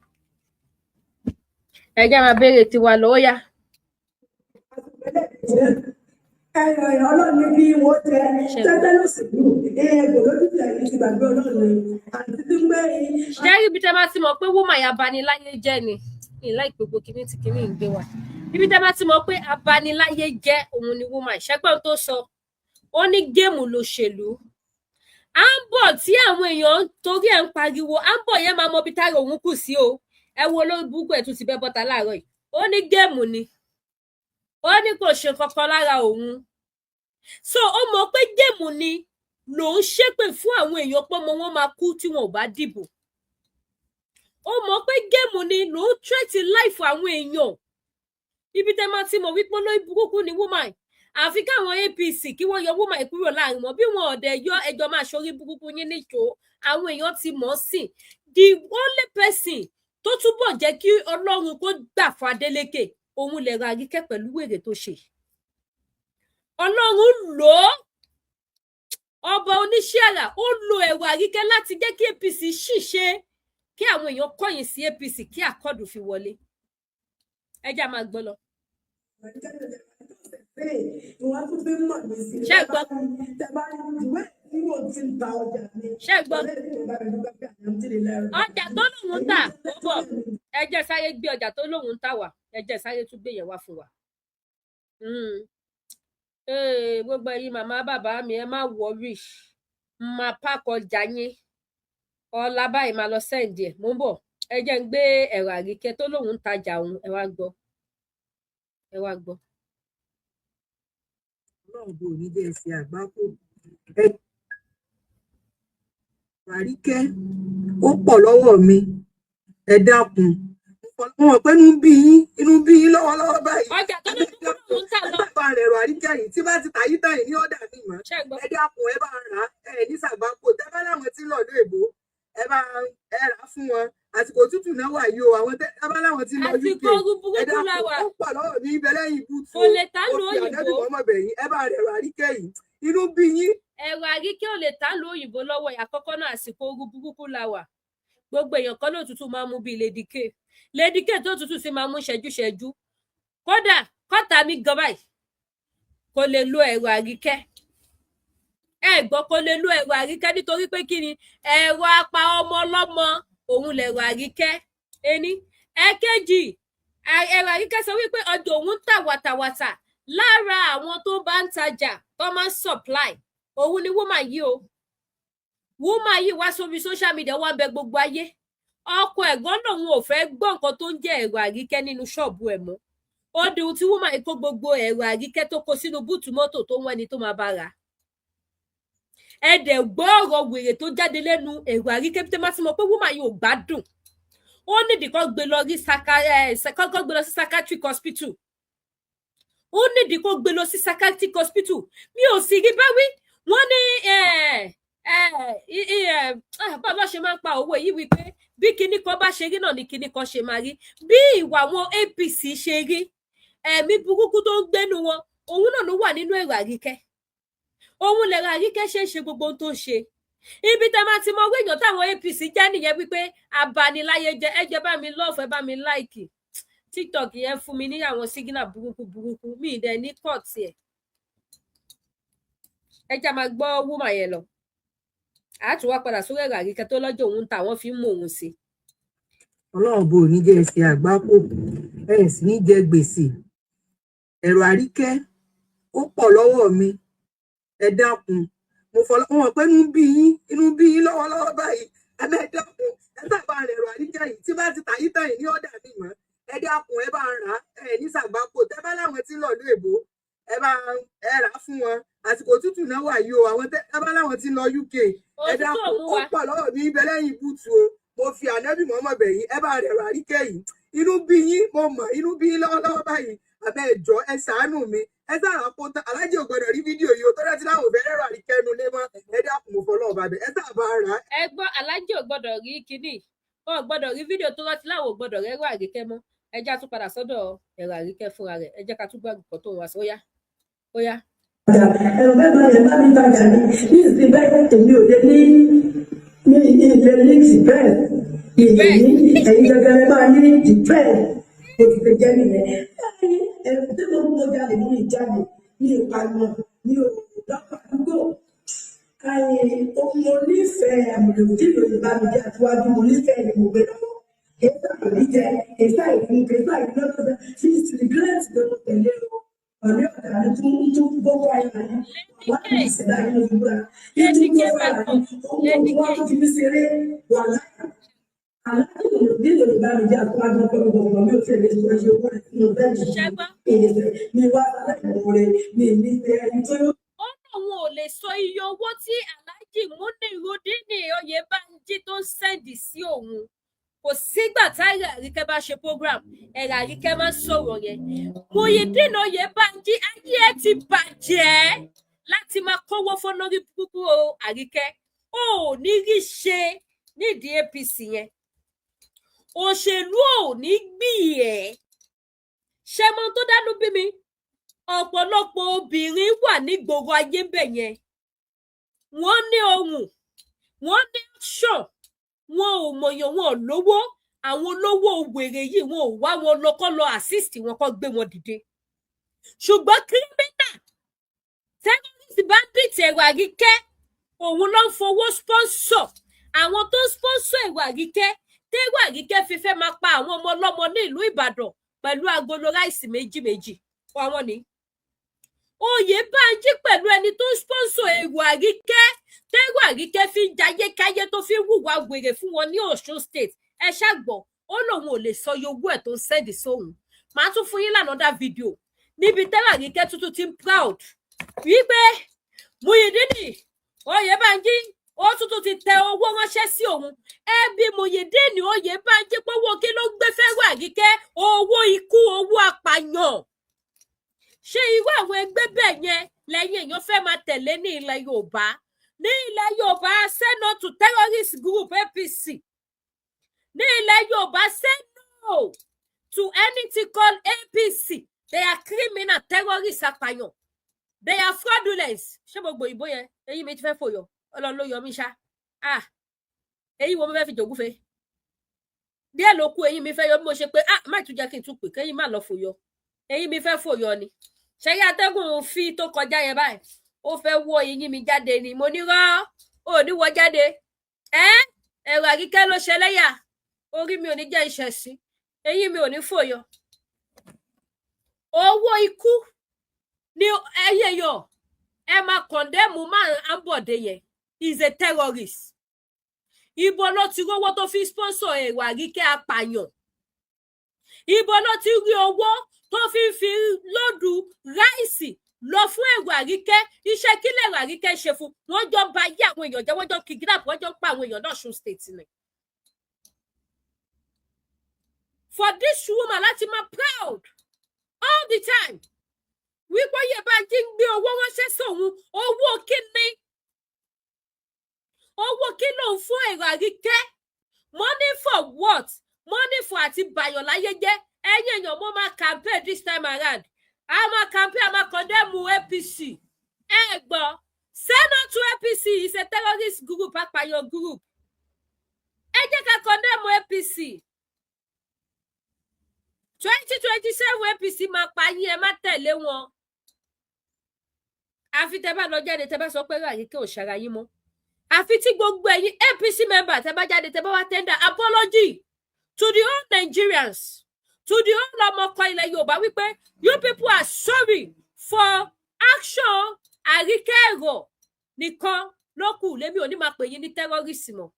Ẹ jẹ́ máa béèrè tiwa lọ, ó yá. Ẹ̀rọ ọlọ́run ní bí wọ́n jẹ Ṣé tẹ́tẹ́ ló sì lù ẹ̀ẹ́dẹ̀ lójú tí ẹ̀yìn ti gbàgbé ọlọ́run ni àti tí ń gbé yín. Ṣé rí ibi tẹ́ bá ti mọ̀ pé woman yẹn abaniláyé jẹ́ ni ní láì gbogbo kinní tí kinní ń gbé wá, ibi tẹ́ bá ti mọ̀ pé abaniláyé jẹ́ òun ni woman ṣẹ́gbọ́n tó sọ. Ó ní game lòṣèlú à ń bọ̀ tí àwọn èèyàn torí ẹ̀ ń pariwo. À ń bọ̀ yẹn máa mọ ibi tára òun kù sí o. Ẹ wo olórí burúkú ẹ̀ tún ti bẹ́ bọ́ta láàárọ̀ yìí. Ó ní game ni, ó ní kò ṣe kankan lára òun. So ó mọ̀ pé game ni lòun ṣépè fún àwọn èèyàn pé ọmọ wọn máa kú tí wọn ò bá dìbò. Ó mọ̀ pé game ni lòun threat life àwọn èèyàn. Ibi tẹ́ máa ti mọ̀ wípé olórí burúkú ni woman, àfi káwọn APC kí wọ́n yọ woman yìí kúrò láàrin wọn. Bí wọn ọ̀dẹ̀ yọ, ẹjọ́ máa ṣorí burúkú yín níṣó. Àwọn èèyàn ti mọ̀ ọ́ sìn. The only person tó túbọ̀ jẹ́ kí Ọlọ́run kó gbà fún Adeleke, òun lè ra Àríkẹ́ pẹ̀lú wèrè tó ṣe. Ọlọ́run lò ó, ọba oníṣẹ́ àrà, ó lo ẹ̀rọ Àríkẹ́ láti jẹ́ kí APC ṣìṣe, kí àwọn èèyàn kọ̀yìn sí APC, kí Accord fi wọlé. Ẹ jẹ́ á máa gbọ́ lọ. Ìwọ́n tún fi ń mọ̀ mí sí. Ṣé ẹ gbọ́? Tẹ bá rí ìwé tí mo ti ń ta ọjà mi. Ṣé ẹ gbọ́? Ọ̀rẹ́ mi ò bá mi dúpẹ́ pé àyàmútìrì lẹ́rù. Ọjà tó lóun ń tà ó bọ̀. Ẹ jẹ́ sáré gbé ọjà tó lóun ń tà wá. Ẹ jẹ́ sáré tún gbé yẹn wá fún wa. Gbogbo ẹ̀yin màmá bàbá mi, ẹ má worry, máa pack ọjà yín ọ̀la báyìí, máa lọ send ẹ̀. Mò ń bọ̀, ẹ jẹ́ ń gbé ẹ̀rọ Àríkẹ́ tó lóun ń tajà òun. Ẹ wá gbọ́, ẹ wá gbọ́. Ọlọ́run bò ní jẹ́ ẹsẹ̀ àgbákò. Ẹ Àríkẹ́, ó pọ̀ lọ́wọ́ mi, ẹ dákun. Mo mọ̀ pé inú ń bí yín, inú ń bí yín lọ́wọ́lọ́wọ́ báyìí. Ọjà tó lóun ń tà Ẹ lọ. bá bá rẹ̀ rọ Àríkẹ́ yìí tí bá ti tà yí tàn yìí ní ọ̀dà mi mọ́. Ṣé ẹ gbọ́? Ẹ dákun, ẹ bá rà á. Ẹ ní sàgbákò. Tẹ bá láwọn tí ń lọ ìlú èbó, ẹ bá ẹ rà á fún wọn. Àsìkò òtútù náà wà yìí o. Àwọn tẹ bá láwọn tí ń lọ UK, Àsìkò ooru ẹ burúkú la dákun, wà. ó pọ̀ lọ́wọ́ mi ibẹ̀ lẹ́yìn búùtù Kò o. lè tá Mo lu fi ànábì òyìnbó. mọ́mọ́ bẹ̀ yín, ẹ bá rẹ̀ rọ Àríkẹ́ yìí. Inú bí yín. Ẹ̀rọ Àríkẹ́ ò lè tá lu òyìnbó lọ́wọ́ ẹ̀. Àkọ́kọ́ náà, àsìkò ooru burúkú la wà. Gbogbo èèyàn kan lóòtútù máa ń mú bíi Lady K. Lady K tó tútù sí máa mú ṣẹ́jú-ṣẹ́jú, kódà kọ́tà mi gan báyìí kò lè lo ẹ̀rọ Àríkẹ́. Ẹ gbọ́, kò lè lo ẹ̀rọ Àríkẹ́ nítorí pé kí ni? Ẹ̀rọ apá ọmọ ọlọ́mọ òun lẹ̀rọ Àríkẹ́. Ení ẹ̀kejì, ẹ̀rọ Àríkẹ́ sọ wípé ọjà òun ń tà wàtàwàtà. Lára àwọn tó bá ń tajà tó máa ń supply òun ni woman yìí o. Woman yìí wá sórí social media, wá ń bẹ gbogbo ayé. Ọkọ ẹ̀gbọ́n lòun ò fẹ́ gbọ́ nǹkan tó ń jẹ́ ẹ̀rọ Àríkẹ́ nínú ṣọ́ọ̀bù ẹ̀ mọ́. Ó di ohun tí woman yìí kó gbogbo ẹ̀rọ Àríkẹ́ tó kó sínú boot mọ́tò tó ń wẹ́ni tó máa bá ra. Ẹ dẹ̀ gbọ́ ọ̀rọ̀ wèrè tó jáde lẹ́nu ẹ̀rọ Àríkẹ́ bí tẹ́ máa ti mọ̀ pé woman yìí ò gbádùn. Ó nídìí kó gbé lọ rí saka ẹ kó gbé lọ sí psychiatric hospital. Ó nídìí kó gbé lọ sí psychiatric hospital. Mi ò sì rí báwí. Wọ́n ní báwo ló ṣe máa ń pa owó yìí wípé bí kinní kan bá ṣe rí náà ni kinní kan ṣe máa rí. Bí ìwà àwọn APC ṣe rí, ẹ̀mí burúkú tó ń gbénu wọn, òun náà ló wà nínú ẹ̀rọ Àríkẹ́. Òun lẹ̀rọ Àríkẹ́ ṣe ń ṣe gbogbo ohun tó ń ṣe. Ibi tá a máa ti mọ owó èèyàn táwọn APC jẹ́ nìyẹn, wípé abaniláyé jẹ́. Ẹ jẹ́ bá mi love, ẹ bá mi like. TikTok yẹn fún mi ní àwọn signal burúkú burúkú, mi ì dẹ̀ ní kọ́ọ̀tì ẹ̀. Ẹ jẹ́ máa gbọ́ woman yẹn lọ. A tún wá padà sórí ẹ̀rọ Àríkẹ́ tó lọ́jọ́ òun ta àwọn fi ń mú òun sí. Ọlọ́run bò ní jẹ́ ẹsẹ̀ àgbákò, ẹ sì ní jẹ gbèsè. Ẹ̀rọ Àríkẹ́, ó pọ̀ lọ́wọ́ mi, ẹ dákun. Mo fọlọ́ mo mọ̀ pé inú ń bí yín, inú ń bí yín lọ́wọ́lọ́wọ́ báyìí. Ẹ bá ẹ dákun, ẹ bá rẹ̀ rọ Àríkẹ́ yìí tí bá ti tà yí tàn yìí ní ọ̀dà mi mọ́. Ẹ dákun, ẹ bá rà á. Ẹ ní sàgbákò. Tẹ bá láwọn tí ń lọ ìlú èbó, ẹ bá ẹ rà á fún wọn. Àsìkò òtútù náà wà yìí o. Àwọn tẹ bá láwọn tí ń lọ UK, ẹ Òtútù dákun, ò mú ó wa. pọ̀ lọ́wọ́ mi ibẹ̀ lẹ́yìn búùtù o. Mo fi ànábì mọ́mọ́ bẹ̀ yín, ẹ bá rẹ̀ rọ Àríkẹ́ yìí. Inú bí yín, mo mọ̀ inú bí yín lọ́wọ́lọ́wọ́ báyìí. Bàbá, ẹ jọ̀ọ́, ẹ ṣàánú mi, ẹ sáà kó tán. Aláàjì ò gbọdọ̀ rí fídíò yìí o, tọ́jà tí láwọn ò fẹ́ rẹ́rọ̀ àríkẹ́nu lé mọ́. Ẹ dákun, mo fọlọ́ bàbẹ, ẹ sáà bá rà á. Ẹ gbọ́, aláàjì ò gbọ́dọ̀ rí kínní, wọn ò gbọ́dọ̀ rí fídíò tó rántí láwọn ò gbọ́dọ̀ rẹ́rọ Àríkẹ́ mọ́. Ẹ jẹ́ á tún padà sọ́dọ̀ ẹ̀rọ Àríkẹ́ fúnra rẹ̀. Ẹ jẹ́ ká tún gbọ́ nǹkan tó ń wá sí. Ó yá, ó yá. Ẹ̀rọ bẹ́ẹ̀ bá yẹn bá mi tajà ní ní ìsìn bẹ́ẹ̀, èmi ò lè ní ní ilé ní depend ilé ní ẹ̀yin gẹ́gẹ́ lẹ́ máa ní depend. Bó ti ṣe jẹ́ nìyẹn. Ẹ̀rù tí mo mú jalè ní ìjáde ní ìpamọ́ ní òdàpọ̀ àdúgbò. Mo nífẹ̀ẹ́ àmọ̀lẹ́dì lórí bá mi jẹ́ àtiwájú. Mo nífẹ̀ẹ́ ìmọ̀ gbé lọ́wọ́ kìí sàbí jẹ, kìí sàìfún, kìí sàìfún lọ́dọ̀. She is regret pé mo tẹ̀lé o. Ọ̀rẹ́ ọ̀dà mi tún tún boko haram wà ní ìṣẹ̀dá yìí ló fi búra Lady ní K boko haram. Welcome. Ó Lady wá K. tó fi mí ṣeré wà láyà. Aláàjì lòdì lòdì bá mi jẹ́ àtiwájú pẹ̀lú gbogbo mi ò tẹ̀lé sọ iye owó rẹ̀ tí mo bẹ́ẹ̀ ní Ṣẹgbọn. mi wá sálẹ̀ ìmoore mi ní ẹni tó yóò. Ó lóun ò lè sọ iye owó tí Alhaji Munirudeen Oyèbánjí tó ń send sí òun. Kò sígbà táyà Àríkẹ́ bá ṣe program, ẹ̀rọ Àríkẹ́ máa ń sọ̀rọ̀ yẹn. Muyideen Oyèbánjí, ayé ẹ ti bàjẹ́ láti máa kówó fọlórí burúkú o. Àríkẹ́ ò ní rí ṣe nídìí APC yẹn, òṣèlú ò ní gbì ẹ́. Ṣe mọ ohun tó dánú bí mi? Ọ̀pọ̀lọpọ̀ obìnrin wà nígboro ayé ń bẹ̀ yẹn, wọ́n ní ohùn, wọ́n ní action, wọn ò mọ̀yàn, wọn ò lówó. Àwọn olówó wèrè yìí, wọn ò wá wọn lọ kọ́ lọ assist wọn, kọ́ gbé wọn dìde. Ṣùgbọ́n criminal, terrorist, bandit ẹ̀rọ Àríkẹ́, òun ló ń fowó sponsor àwọn tó ń sponsor ẹ̀rọ Àríkẹ́, tẹ́rọ Àríkẹ́ fi fẹ́ máa pa àwọn ọmọ ọlọ́mọ ní ìlú Ìbàdàn pẹ̀lú agolo rice méjì méjì. Àwọn ni Oyèbánjí pẹ̀lú ẹni tó ń sponsor èrò Àríkẹ́, tẹ́rọ Àríkẹ́ fi ń jayékáyé, tó fi ń hùwà wèrè fún wọn ní Ọ̀ṣun State. Ẹ ṣàgbọ́, ó lóun ò lè sọ iye owó ẹ̀ tó ń send sóhun. Màá tún fún yín lánàá fídíò níbi tẹ́rọ Àríkẹ́ tuntun ti ń proud wípé Muyideen Oyèbánjí ó tuntun ti tẹ owó ránṣẹ́ sí òun. Ẹbí Muyideen Oyèbánjí pọ́wọ́ kí ló gbé fẹ́rọ Àríkẹ́? Owó ikú, owó apààyàn. Ṣé irú àwọn ẹgbẹ́ bẹ́ẹ̀ yẹn lẹ́yìn èèyàn fẹ́ máa tẹ̀lé ní ilẹ̀ Yorùbá? Ní ilẹ̀ Yorùbá, say no to terrorist group APC. Ní ilẹ̀ Yorùbá, say no to anything called APC. They are criminal, terrorists, apààyàn. They are fraudulent. Ṣé gbogbo ìbò yẹn, eyín mi ti fẹ́ fòyọ? Ọlọ́run ló yọ mí ṣá. Ah, eyín wo mo fẹ́ fi jògúfe? Díẹ̀ ló kú, eyín mi fẹ́ yọ. Bí mo ṣe pé, ah, má tún jẹ́ kí n tún pè kéyìn má lọ fòyọ. Eyín mi fẹ́ fòyọ ni. Ṣẹ́yí atẹ́gùn fi tó kọjá yẹn báyìí, ó fẹ́ wọ́ eyín mi jáde ni. Mo ní rọ́ ò ní wọ́ jáde. Ẹ́ ẹ̀rọ Àríkẹ́ ló ṣẹlẹ́yà orí mi, ò ní jẹ́ ìṣẹ̀sín, eyín mi ò ní fòyọ. Owó ikú ni ẹyẹ yọ. Ẹ máa condemn máa Ambode yẹn, is a terrorist. Ibo ló ti rówó tó fi sponsor èrò Àríkẹ́ apààyàn? Ibo ló ti rí owó tó fi ń fi load rice lọ fún èrò Àríkẹ́? Iṣẹ́ kílẹ̀ èrò Àríkẹ́ ṣe fún wọn? Jọ ń ba ayé àwọn èèyàn jẹ́, wọ́n jọ ń kidnap, wọ́n jọ ń pa àwọn èèyàn náà Ọ̀ṣun State ni. For this woman láti máa proud all the time wípé Oyèbánjí ń gbé owó ránṣẹ́ sóun, owó kíni? Owó kí ló ń fún èrò Àríkẹ́? Money for what? Money for àti bàyàn láyé jẹ́. Ẹ̀yin èèyàn, mo máa campaign this time around. A máa campaign, a máa condemn APC. Ẹ gbọ́, say no to APC, is a terrorist group, apààyàn group. Ẹ jẹ́ ká condemn APC. 2027, APC máa pa yín. Ẹ má tẹ̀lé wọn. Àfi tẹ bá lọ jáde, tẹ bá sọ pé Àríkẹ́ ò ṣara yín mọ́. Àfi tí gbogbo ẹ̀yin APC member tẹ bá jáde, tẹ bá wá tender apology to the whole Nigerians, to the whole ọmọkọ ilẹ̀ Yorùbá wípé you people are sorry for action Àríkẹ́. Ẹ̀rọ nìkan ló kù lèmi ò ní máa pè yín ní terrorist mọ́.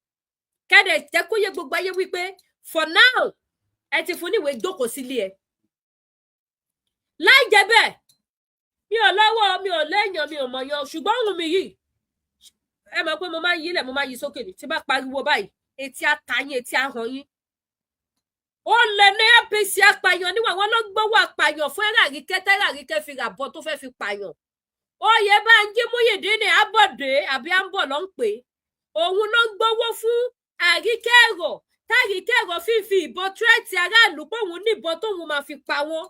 Kẹ́dẹ̀ jẹ́ kó yé gbogbo ayé wípé for now, ẹ ti fún níwèé jókòó sílé ẹ. Láì jẹ́ bẹ́ẹ̀, mi ò lọ́wọ́, mi ò léèyàn, mi ò mọ̀yàn. Ṣùgbọ́n òun mi yìí, ẹ mọ̀ pé mo máa ń yílẹ̀, mo máa ń yí sókè ní. Tí bá pariwo báyìí, etí á ta yín, etí á hàn yín. Ó lè ní APC, apààyàn níwọ̀n, àwọn ló gbowó apààyàn fún Ẹ̀rọ Àríkẹ́, tẹ́rọ Àríkẹ́ fi rà bọ́ tó fẹ́ fi pààyàn. Oyèbánjí Muyideen Abọ́dé àbí Àǹbọ̀ ló ń pè é, òun ló ń gbowó fún Àríkẹ́ Ẹ̀rọ, tÁríkẹ́ Ẹ̀rọ fífi ìbọn threat aráàlú pé òun níbọn tóun máa fi pa wọ́n.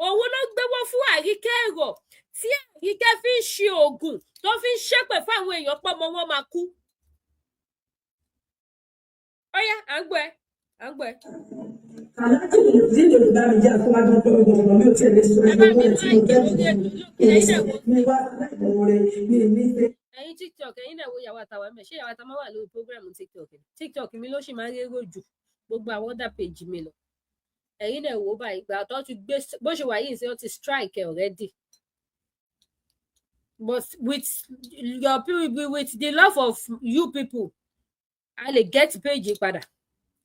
Òun ló gbowó fún Àríkẹ́ Ẹ̀rọ tí Àríkẹ́ fi ń ṣe oògùn, tó fi ń ṣépè fáwọn èèyàn pọ́mọ wọn máa kú. Ó yá, à ń gbọ́ ẹ, à ń gbọ́ ẹ. Aláàjì ní ìlú bá mi jẹ́ àtúwájú pé mi gbọ̀ngàn, mi ò tiẹ̀ lè sọ Ẹ bá ẹgbẹ́ mi owó tí mo like fẹ́ lórí ètò mi lókè, ẹ̀yin náà wo. Mi wá láìmoore mi ní ṣe. Ẹ̀yin TikTok, ẹ̀yin náà wo ìyàwó àtàwọn ẹ̀mẹ̀. Ṣé ìyàwó àtàwọn wà lórí program TikTok ni? TikTok mi ló sì máa ń rérò jù gbogbo àwọn other page mi lọ. Ẹ̀yin náà wò báyìí, ìgbà tó ti gbé bó ṣe wà yìí ṣe, wọ́n ti strike already, but with your people, with the love of you people, a lè get page padà.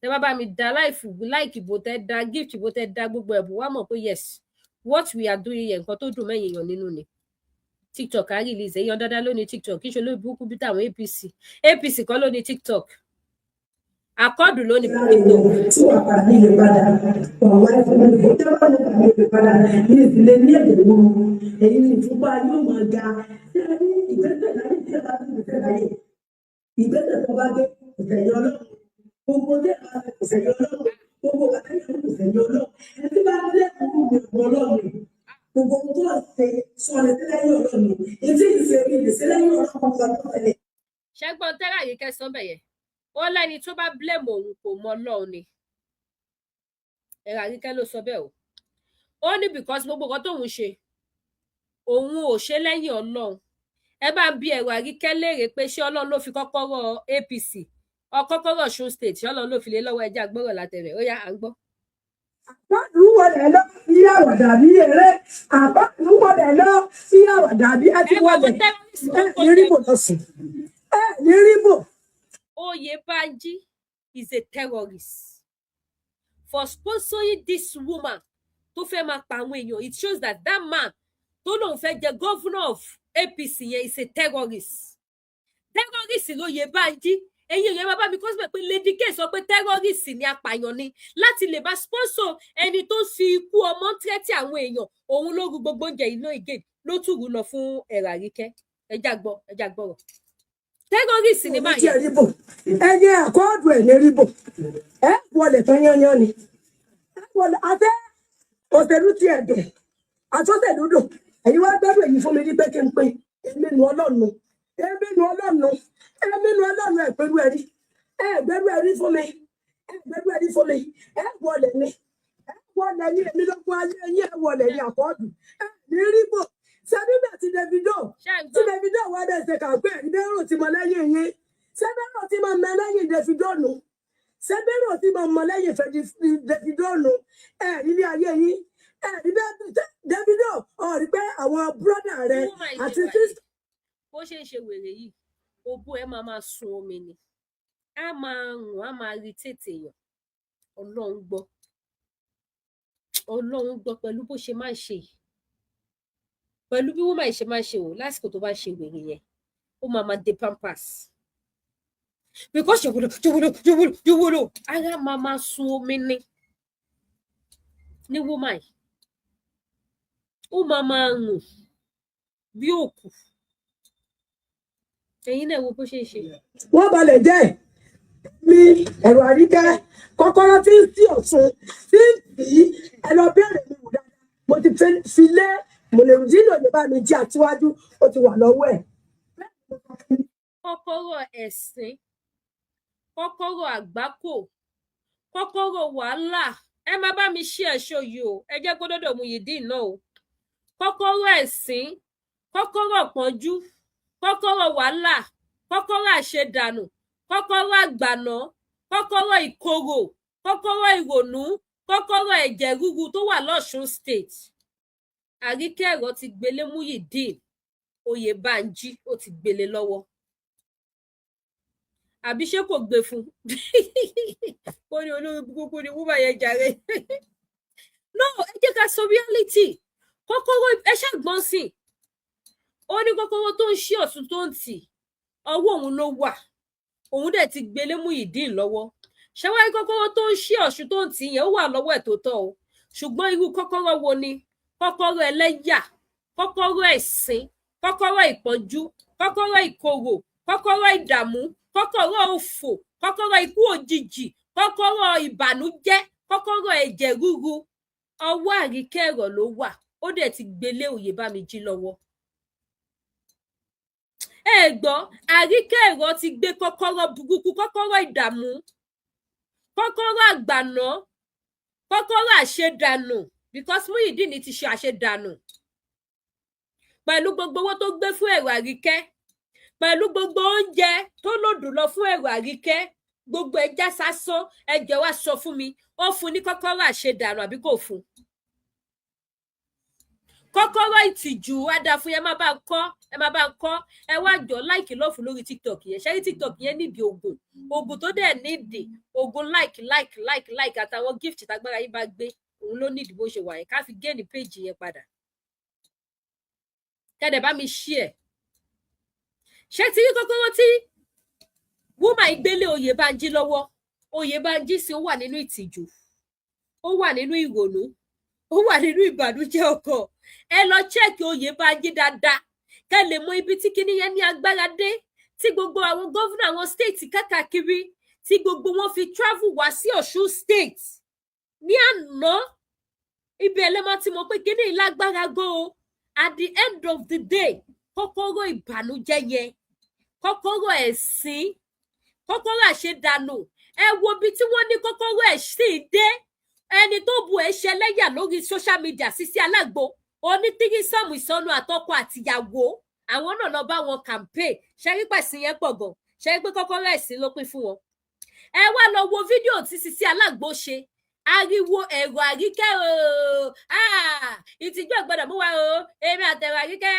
Tẹ bá bá mi da life like bó tẹ da gift, bó tẹ da gbogbo ẹ̀bùn wá, mọ̀ pé yes, what we are doing here, nǹkan tó dùn mẹ́yìn èèyàn nínú ni. TikTok á release èèyàn dáadáa ló ní TikTok, kí ṣe olórí burúkú bí táwọn APC. APC kọ́ ló ní TikTok, Accord ló ní TikTok. Tí wàá padà ní ilé padà wà wáyé fún mi kó tẹ́ bá lè padà ní ilé padà ní ìdílé ní ẹ̀jẹ̀ wọn, èyí ní ìfúnpá yóò máa ga. Ṣé ẹ ní ìgbésẹ̀ láyé tí ẹ bá gbé ìgbésẹ̀ láyé, ìgbésẹ̀ tó bá gbé ìfẹ̀yìn Ọlọ́run, gbogbo tí ẹ bá fẹ́ ìfẹ̀yìn Ọlọ́run, gbogbo wa tẹ́lẹ̀ kò fẹ̀yìn Ọlọ́run, ẹni tí bá lẹ́kọ̀ọ́ mi ọmọ Ọlọ́run, gbogbo ohun tó ń ṣe sọ̀rọ̀ sí lẹ́yìn Ọlọ́run, etí ìṣe mi lè ṣe lẹ́yìn Ọlọ́run kan tó tẹ̀lé. Ṣẹ́gbọ́n tẹ́lá yìí kẹsàn-án bẹ̀yẹ, ó lẹ́ni tó bá blame òun kò mọ Ọlọ́run ni. Ẹ̀rọ Àríkẹ́ ló sọ bẹ́ẹ̀ o. Ó ní because gbogbo nǹkan tóun ṣe, òun ò ṣe lẹ́yìn Ọlọ́run. Ẹ bá ń bi ẹ̀rọ Àríkẹ́ léèrè pé ṣé Ọlọ́run ló fi kọ́kọ́rọ́ APC ọ kọ́kọ́rọ́ Ọ̀ṣun State, ṣé Ọlọ́run ló fi lé lọ́wọ́? Ẹjẹ́ àgbọ̀rọ̀ látẹ̀rẹ̀. Ó yá, à ń gbọ́. Àpáàdù wọlé lọ sí àwàdà bí eré, àpáàdù wọlé lọ sí àwàdà bí ẹ ti Ẹ wọ wọlé àwọn terrorist tó ẹ ń kó ní ríbò lọ sùn, ẹ ní ríbò. Oyebanji is a terrorist for sponsoring this woman tó fẹ́ máa pa àwọn èèyàn. It shows that that man tó lóun fẹ́ jẹ governor of APC yẹn is a terrorist. Terrorist lóyèbánjí. Ẹ̀yin èèyàn, bàbá mi kọ́ síbẹ̀ pé Lady K sọ pé terrorist ni, apààyàn ni, láti lè máa sponsor ẹni tó ń fi ikú ọmọ threat àwọn èèyàn. Òun ló ru gbogbo oúnjẹ yìí náà again, ló tùrú lọ fún ẹ̀rọ Àríkẹ́. Ẹjá gbọ́, ẹjá gbọ́rọ̀. Terrorist ni máa Tí ẹ ríbò, ẹyẹ Accord ẹ ní ríbò, ẹ wọlé tán yányán ni, ẹ wọlé. Afẹ òṣèlú ti ẹ dùn, àtúnṣèlú dùn. Ẹ̀yin wá gbọ́dọ̀ èyí fún mi ní pé kí n pín. Èmi nu Ọlọ́run, èmi nu Ọlọ́run, èmi nu Ọlọ́run. Ẹ pẹ̀lú ẹ̀rí, ẹ gbẹ́rú ẹ̀rí fún mi, ẹ gbẹ́rú ẹ̀rí fún mi. Ẹ wọlé ni, ẹ wọlé ní, èmi lọ́gbọ́n ayé yín. Ẹ wọlé ní Accord, ẹ ní ríbò. Sẹ́bíbẹ̀ ti Davido Ṣé ń tí gbọ́? Davido wà dẹ̀ ṣe kàgbé ẹ̀rí bẹ́rù tí mo lẹ́yìn yín, sẹ́bẹ̀rù tí mo mọ lẹ́yìn Davido nù, sẹ́bẹ̀rù tí mo mọ lẹ́yìn Davido nù. Ẹ ilé ayé yín, ẹ rí bẹ́ẹ̀ Davido, ọ̀ rí pé àwọn bírọ́dà rẹ Bí woman yìí àti ṣe wà yìí, sister. Bó ṣe ń ṣe wèrè yìí, òbó ẹ máa máa sun omi ni, á máa rùn, á máa irritate èèyàn. Ọlọ́run gbọ́, Ọlọ́run gbọ́. Pẹ̀lú bó ṣe máa ń ṣe yìí, pẹ̀lú bí woman yìí ṣe máa ń ṣe wò lásìkò tó bá ń ṣe wèrè yẹn, ó máa máa dé pampers because jòwòlò jòwòlò jòwòlò jòwòlò, ara máa máa sun omi ní ní woman yìí, ó máa máa rùn bí òkú. Ẹ̀yin náà wo bó ṣe ń ṣe. Wọ́n balẹ̀ jẹ́ mi. Ẹ̀rọ Àríkẹ́, kọ́kọ́rọ́ tí ń sí Ọ̀ṣun tí ń tì í, ẹ lọ béèrè mi wò dáadáa. Mo ti fi lé Mọ̀lẹ́rùdínlò ní bá mi jí àtiwájú, ó ti wà lọ́wọ́ ẹ̀. Kọ́kọ́rọ́ ẹ̀sìn, kọ́kọ́rọ́ àgbákò, kọ́kọ́rọ́ wàhálà. Ẹ má bá mi ṣí ẹ̀ṣọ́ yìí o, ẹ jẹ́ kó dọ́dọ̀ Muyideen náà o. Kọ́kọ́rọ́ ẹ̀sìn, kọ́kọ́rọ́ pọ́njú, kọ́kọ́rọ́ wàhálà, kọ́kọ́rọ́ àṣedànù, kọ́kọ́rọ́ àgbàná, kọ́kọ́rọ́ ìkorò, kọ́kọ́rọ́ ìrònú, kọ́kọ́rọ́ ẹ̀jẹ̀ ríru tó wà lọ́ṣun State, Àríkẹ́ Ẹ̀rọ ti gbélé Muyideen Oyèbánjí, ó ti gbélé lọ́wọ́. Àbí ṣé kò gbé fún ó ní olórí burúkú ni wúmà yẹn jàre. No, ẹ jẹ́ ká sọ reality. Kọ́kọ́rọ́ ẹ ṣàgbọ́n sí i, ó ní kọ́kọ́rọ́ tó ń ṣí ọ̀tún tó ń tì, ọwọ́ òun ló wà, òun dẹ̀ ti gbélé Muyideen lọ́wọ́. Ṣé wáyé kọ́kọ́rọ́ tó ń ṣí Ọ̀ṣun tó ń tì yẹn, ó wà lọ́wọ́ ẹ̀ tó tọ́ o. Ṣùgbọ́n irú kọ́kọ́rọ́ wo ni? Kọ́kọ́rọ́ ẹlẹ́yà, kọ́kọ́rọ́ ẹ̀sín, kọ́kọ́rọ́ ìpọ́njú, kọ́kọ́rọ́ ìkorò, kọ́kọ́rọ́ ìdààmú, kọ́kọ́rọ́ òfò, kọ́kọ́rọ́ ikú òjijì, kọ́kọ́rọ́ ìbànújẹ́, kọ́kọ́rọ́ ẹ̀jẹ̀ ríru. Ọwọ́ Àríkẹ́ Ẹ̀rọ ló wà. Ó dẹ̀ ti gbélé Oyèbámijí lọ́wọ́. Ẹ gbọ́, Àríkẹ́ Ẹ̀rọ ti gbé kọ́kọ́rọ́ burúkú, kọ́kọ́rọ́ ìdààmú, kọ́kọ́rọ́ àgbàná, kọ́kọ́rọ́ àṣedànù, because Muyideen ti ṣe àṣedànù pẹ̀lú gbogbo owó tó gbé fún Ẹ̀rọ Àríkẹ́, pẹ̀lú gbogbo oúnjẹ tó lòdù lọ fún Ẹ̀rọ Àríkẹ́. Gbogbo ẹja sásán. Ẹjẹ wá sọ fún mi, ó fún ní kọ́kọ́rọ́ àṣedànù àbí kò fún? Kọ́kọ́rọ́ ìtìjú adáfún yẹn. Má bá ń kọ́, ẹ má bá ń kọ́. Ẹ wá jọ, like, love lórí TikTok yẹn. Ṣẹ́rí TikTok yẹn nídìí oògùn, oògùn tó dẹ̀ nídìí oògùn, like, like, like, like àtàwọn gift tágbára yín bá gbé. Òun ló nídìí bó ṣe wà yẹn, ká fi gain page yẹn padà. Kẹ́dẹ̀ bá mi share. Ṣé ti rí kọ́kọ́rọ́ tí woman ìgbélé Oyèbánjí lọ́wọ́? Oyèbánjí sì ó wà nínú ìtìjú, ó wà nínú ìrònú, ó wà nínú ìbànújẹ́ ọkàn. Ẹ lọ check Oyèbánjí dáadáa, kẹ́ lè mọ ibi tí kinní yẹn ní agbára dé, tí gbogbo àwọn governor àwọn state kákàkiri, tí gbogbo wọn fi travel wá sí Ọ̀ṣun State ní àná. Ibi ẹlẹ́mọ̀ tí mo pé kinní lágbára gan o. At the end of the day, kọ́kọ́rọ́ ìbànújẹ́ yẹn, kọ́kọ́rọ́ ẹ̀sín, kọ́kọ́rọ́ àṣedànù, ẹ wo ibi tí wọ́n ní kọ́kọ́rọ́ ẹ̀sìn dé. Ẹni tó bu ẹ̀ ṣẹlẹ́yà lórí social media, Sisi Alágbo onítìrísọ̀mù ìsọnù àtọkọ àtìyàwó, àwọn náà lọ bá wọn campaign. Ṣẹ́rí pẹ̀sìn yẹn pọ̀ gan? Ṣẹ́rí pé kọ́kọ́rọ́ ẹ̀sìn ló pín fún wọn? Ẹ wá lọ wo fídíò tí Sisi Alágbo ṣe. Ariwo Ẹ̀rọ Àríkẹ́ o, ìtìjú ò gbọ́dọ̀ mú wa o. Èmi àtẹ̀rọ Àríkẹ́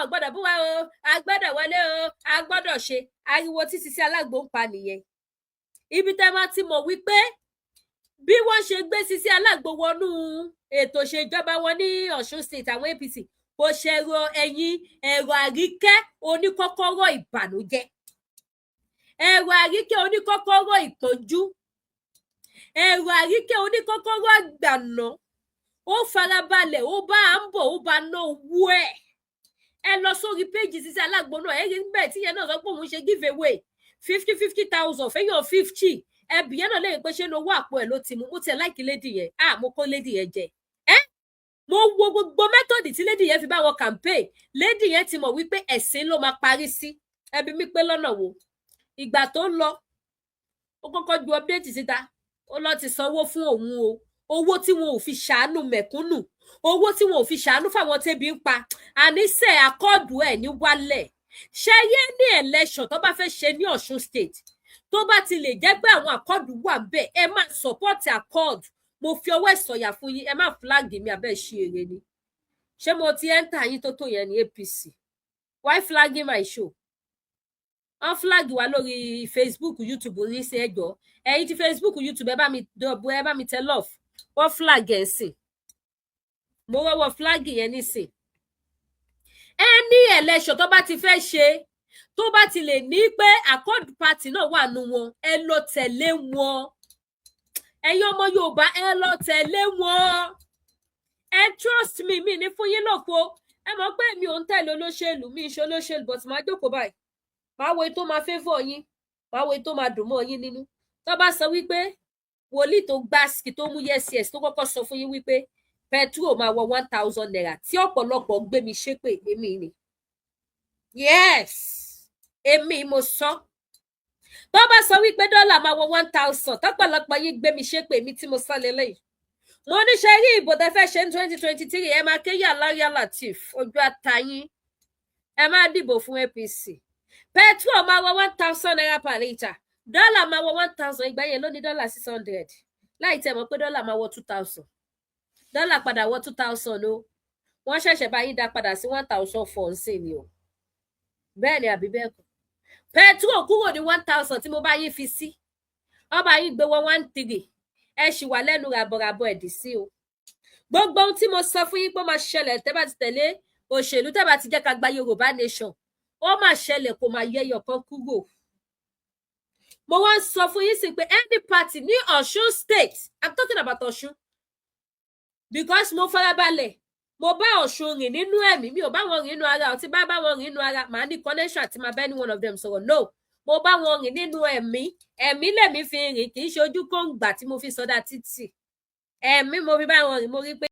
ò gbọ́dọ̀ bú wa o. A gbọ́dọ̀ wọlé o, a gbọ́dọ̀ ṣe. Ariwo tí Sisi Alágbo ń pa nìyẹn. Ibi tẹ́ máa ti mọ̀ wípé bí wọ́n ṣe gbé Sisi Alágbo wọnú ètò ìṣèjọba wọn ní Ọ̀ṣun State, àwọn APC, kò ṣẹ̀rọ ẹ̀yìn Ẹ̀rọ Àríkẹ́ oníkọ́kọ́rọ́ ìbànújẹ́, Ẹ̀rọ Àríkẹ́ oníkọ́kọ́rọ́ ìpọ́njú, Ẹ̀rọ Àríkẹ́ oníkọ́kọ́rọ́ àgbàná. Ó farabalẹ̀, ó bá à ń bọ̀, ó bá ná owó ẹ̀. Ẹ lọ sórí page Sisi Alágbo náà, ẹ rí níbẹ̀ tíyẹn náà sọ pé òun ṣe give away 50,000 fẹ́yàn 50. Ẹbí yẹn náà lẹ́yìn pé ṣé ní owó àpò ẹ̀ ló ti mú. Mo tiẹ̀ like lady yẹn. Ah, mo kó lady yẹn jẹ. Ẹ́ mo wo gbogbo method tí lady yẹn fi bá wọn campaign. Lady yẹn ti mọ̀ wípé ẹ̀sìn ló máa parí sí. Ẹbí mi pé lọ́nà wo? Ìgbà tó ń lọ, ó kọ́kọ́ ju update síta, ó lọ ti sanwó fún òun o. Owó tí wọn ò fi ṣàánú mẹ̀kúnnù, owó tí wọn ò fi ṣàánú fáwọn tẹ́bi ń pa. Àníṣe Accord ẹ̀ ní wálẹ̀ ṣẹyẹ ní election tó bá fẹ́ ṣe ní Ọ̀ṣun State, tó bá ti lè jẹ́ pé àwọn Accord wà bẹ́ẹ̀, ẹ máa support Accord. Mo fi ọwọ́ ẹ̀ sọ̀yà fún yín. Ẹ má flag mi abẹ́ ṣí èrè ni. Ṣé mo ti enter yín tó tó yẹn ní APC? Why flagging my show? Wọ́n flag wa lórí Facebook, YouTube ní sí. Ẹjọ́, ẹ̀yin ti Facebook, YouTube, ẹ bá mi dọ̀bù, ẹ bá mi tẹ love. Wọ́n flag ẹ̀ sìn, mo rọ́wọ́ flag yẹn nísìn. Any election tó bá ti fẹ́ ṣe, tó bá ti lè ní pé Accord Party náà wà nù wọn, ẹ lọ tẹ̀lé wọn. Ẹ̀yin ọmọ Yorùbá, ẹ lọ tẹ̀lé wọn. Ẹ trust me, mi ní fún yín lóko. Ẹ mọ̀ pé mi ò ń tẹ̀lé olóṣèlú, mi ń ṣe olóṣèlú, but máa jókòó báyìí, máa wo ètò máa favour yín, máa wo ètò máa dùn mọ́ yín nínú. Tó bá sọ wípé wòlíì tó gbásìkì tó mú yes yes, tó kọ́kọ́ sọ fún yín wípé petrol máa wọ ₦1,000, tí ọ̀pọ̀lọpọ̀ gbé mi ṣépè, èmi ni. Yes, èmi mo sọ. Tó bá sọ wípé dọ́là máa wọ 1,000, tọ́pọ̀lọpọ̀ yín gbé mi ṣépè, èmi tí mo sọ lélẹ́yìí. Mo ní ṣe rí ìbò tẹ fẹ́ ṣe ní 2023, ẹ máa ké yàrá Latif ojú àtàyín. Ẹ má dìbò fún APC. Petrol máa wọ ₦1,000 per litre, dọ́là máa wọ 1,000. Ìgbà yẹn ló ní dọ́là 600, láì tẹ̀ mọ́ pé dọ́là máa wọ 2,000. Dọ́là padà wọ 2,000 o. Wọ́n ṣẹ̀ṣẹ̀ bá yín dá padà sí 1,400 nsìn ni o. Bẹ́ẹ̀ ni àbí bẹ́ẹ̀ kọ́? Petrol kúrò ní 1,000 tí mo bá yín fi sí, ọba yín gbé wọ 1,300. Ẹ ṣì wà lẹ́nu ràbọ̀ràbọ̀ ẹ̀dì sí o. Gbogbo ohun tí mo sọ fún yín pé ó máa ṣẹlẹ̀ tẹ́ bá ti tẹ̀lé òṣèlú, tẹ́ bá ti jẹ́ ká gba Yorùbá Nation, ó máa ṣẹlẹ̀, kó máa yẹyọ kan kúrò. Mo wá ń sọ fún yín sí pé any party ní Ọ̀ṣun State, I'm talking about Ọ̀ṣun because mo farabalẹ̀, mo bá Ọ̀ṣun rìn nínú ẹ̀mí. Mi ò bá wọn rìn nínú ara. Ọtí bá wọn rìn nínú ara, màá ní connection àti máa bá any one of them sọ̀rọ̀. No, mo bá wọn rìn nínú ẹ̀mí. Ẹ̀mí lèmi fi rìn, kì í ṣe ojú kóńgbà tí mo fi sọdá títì. Ẹ̀mí mo fi bá wọn rìn. Mo rí pé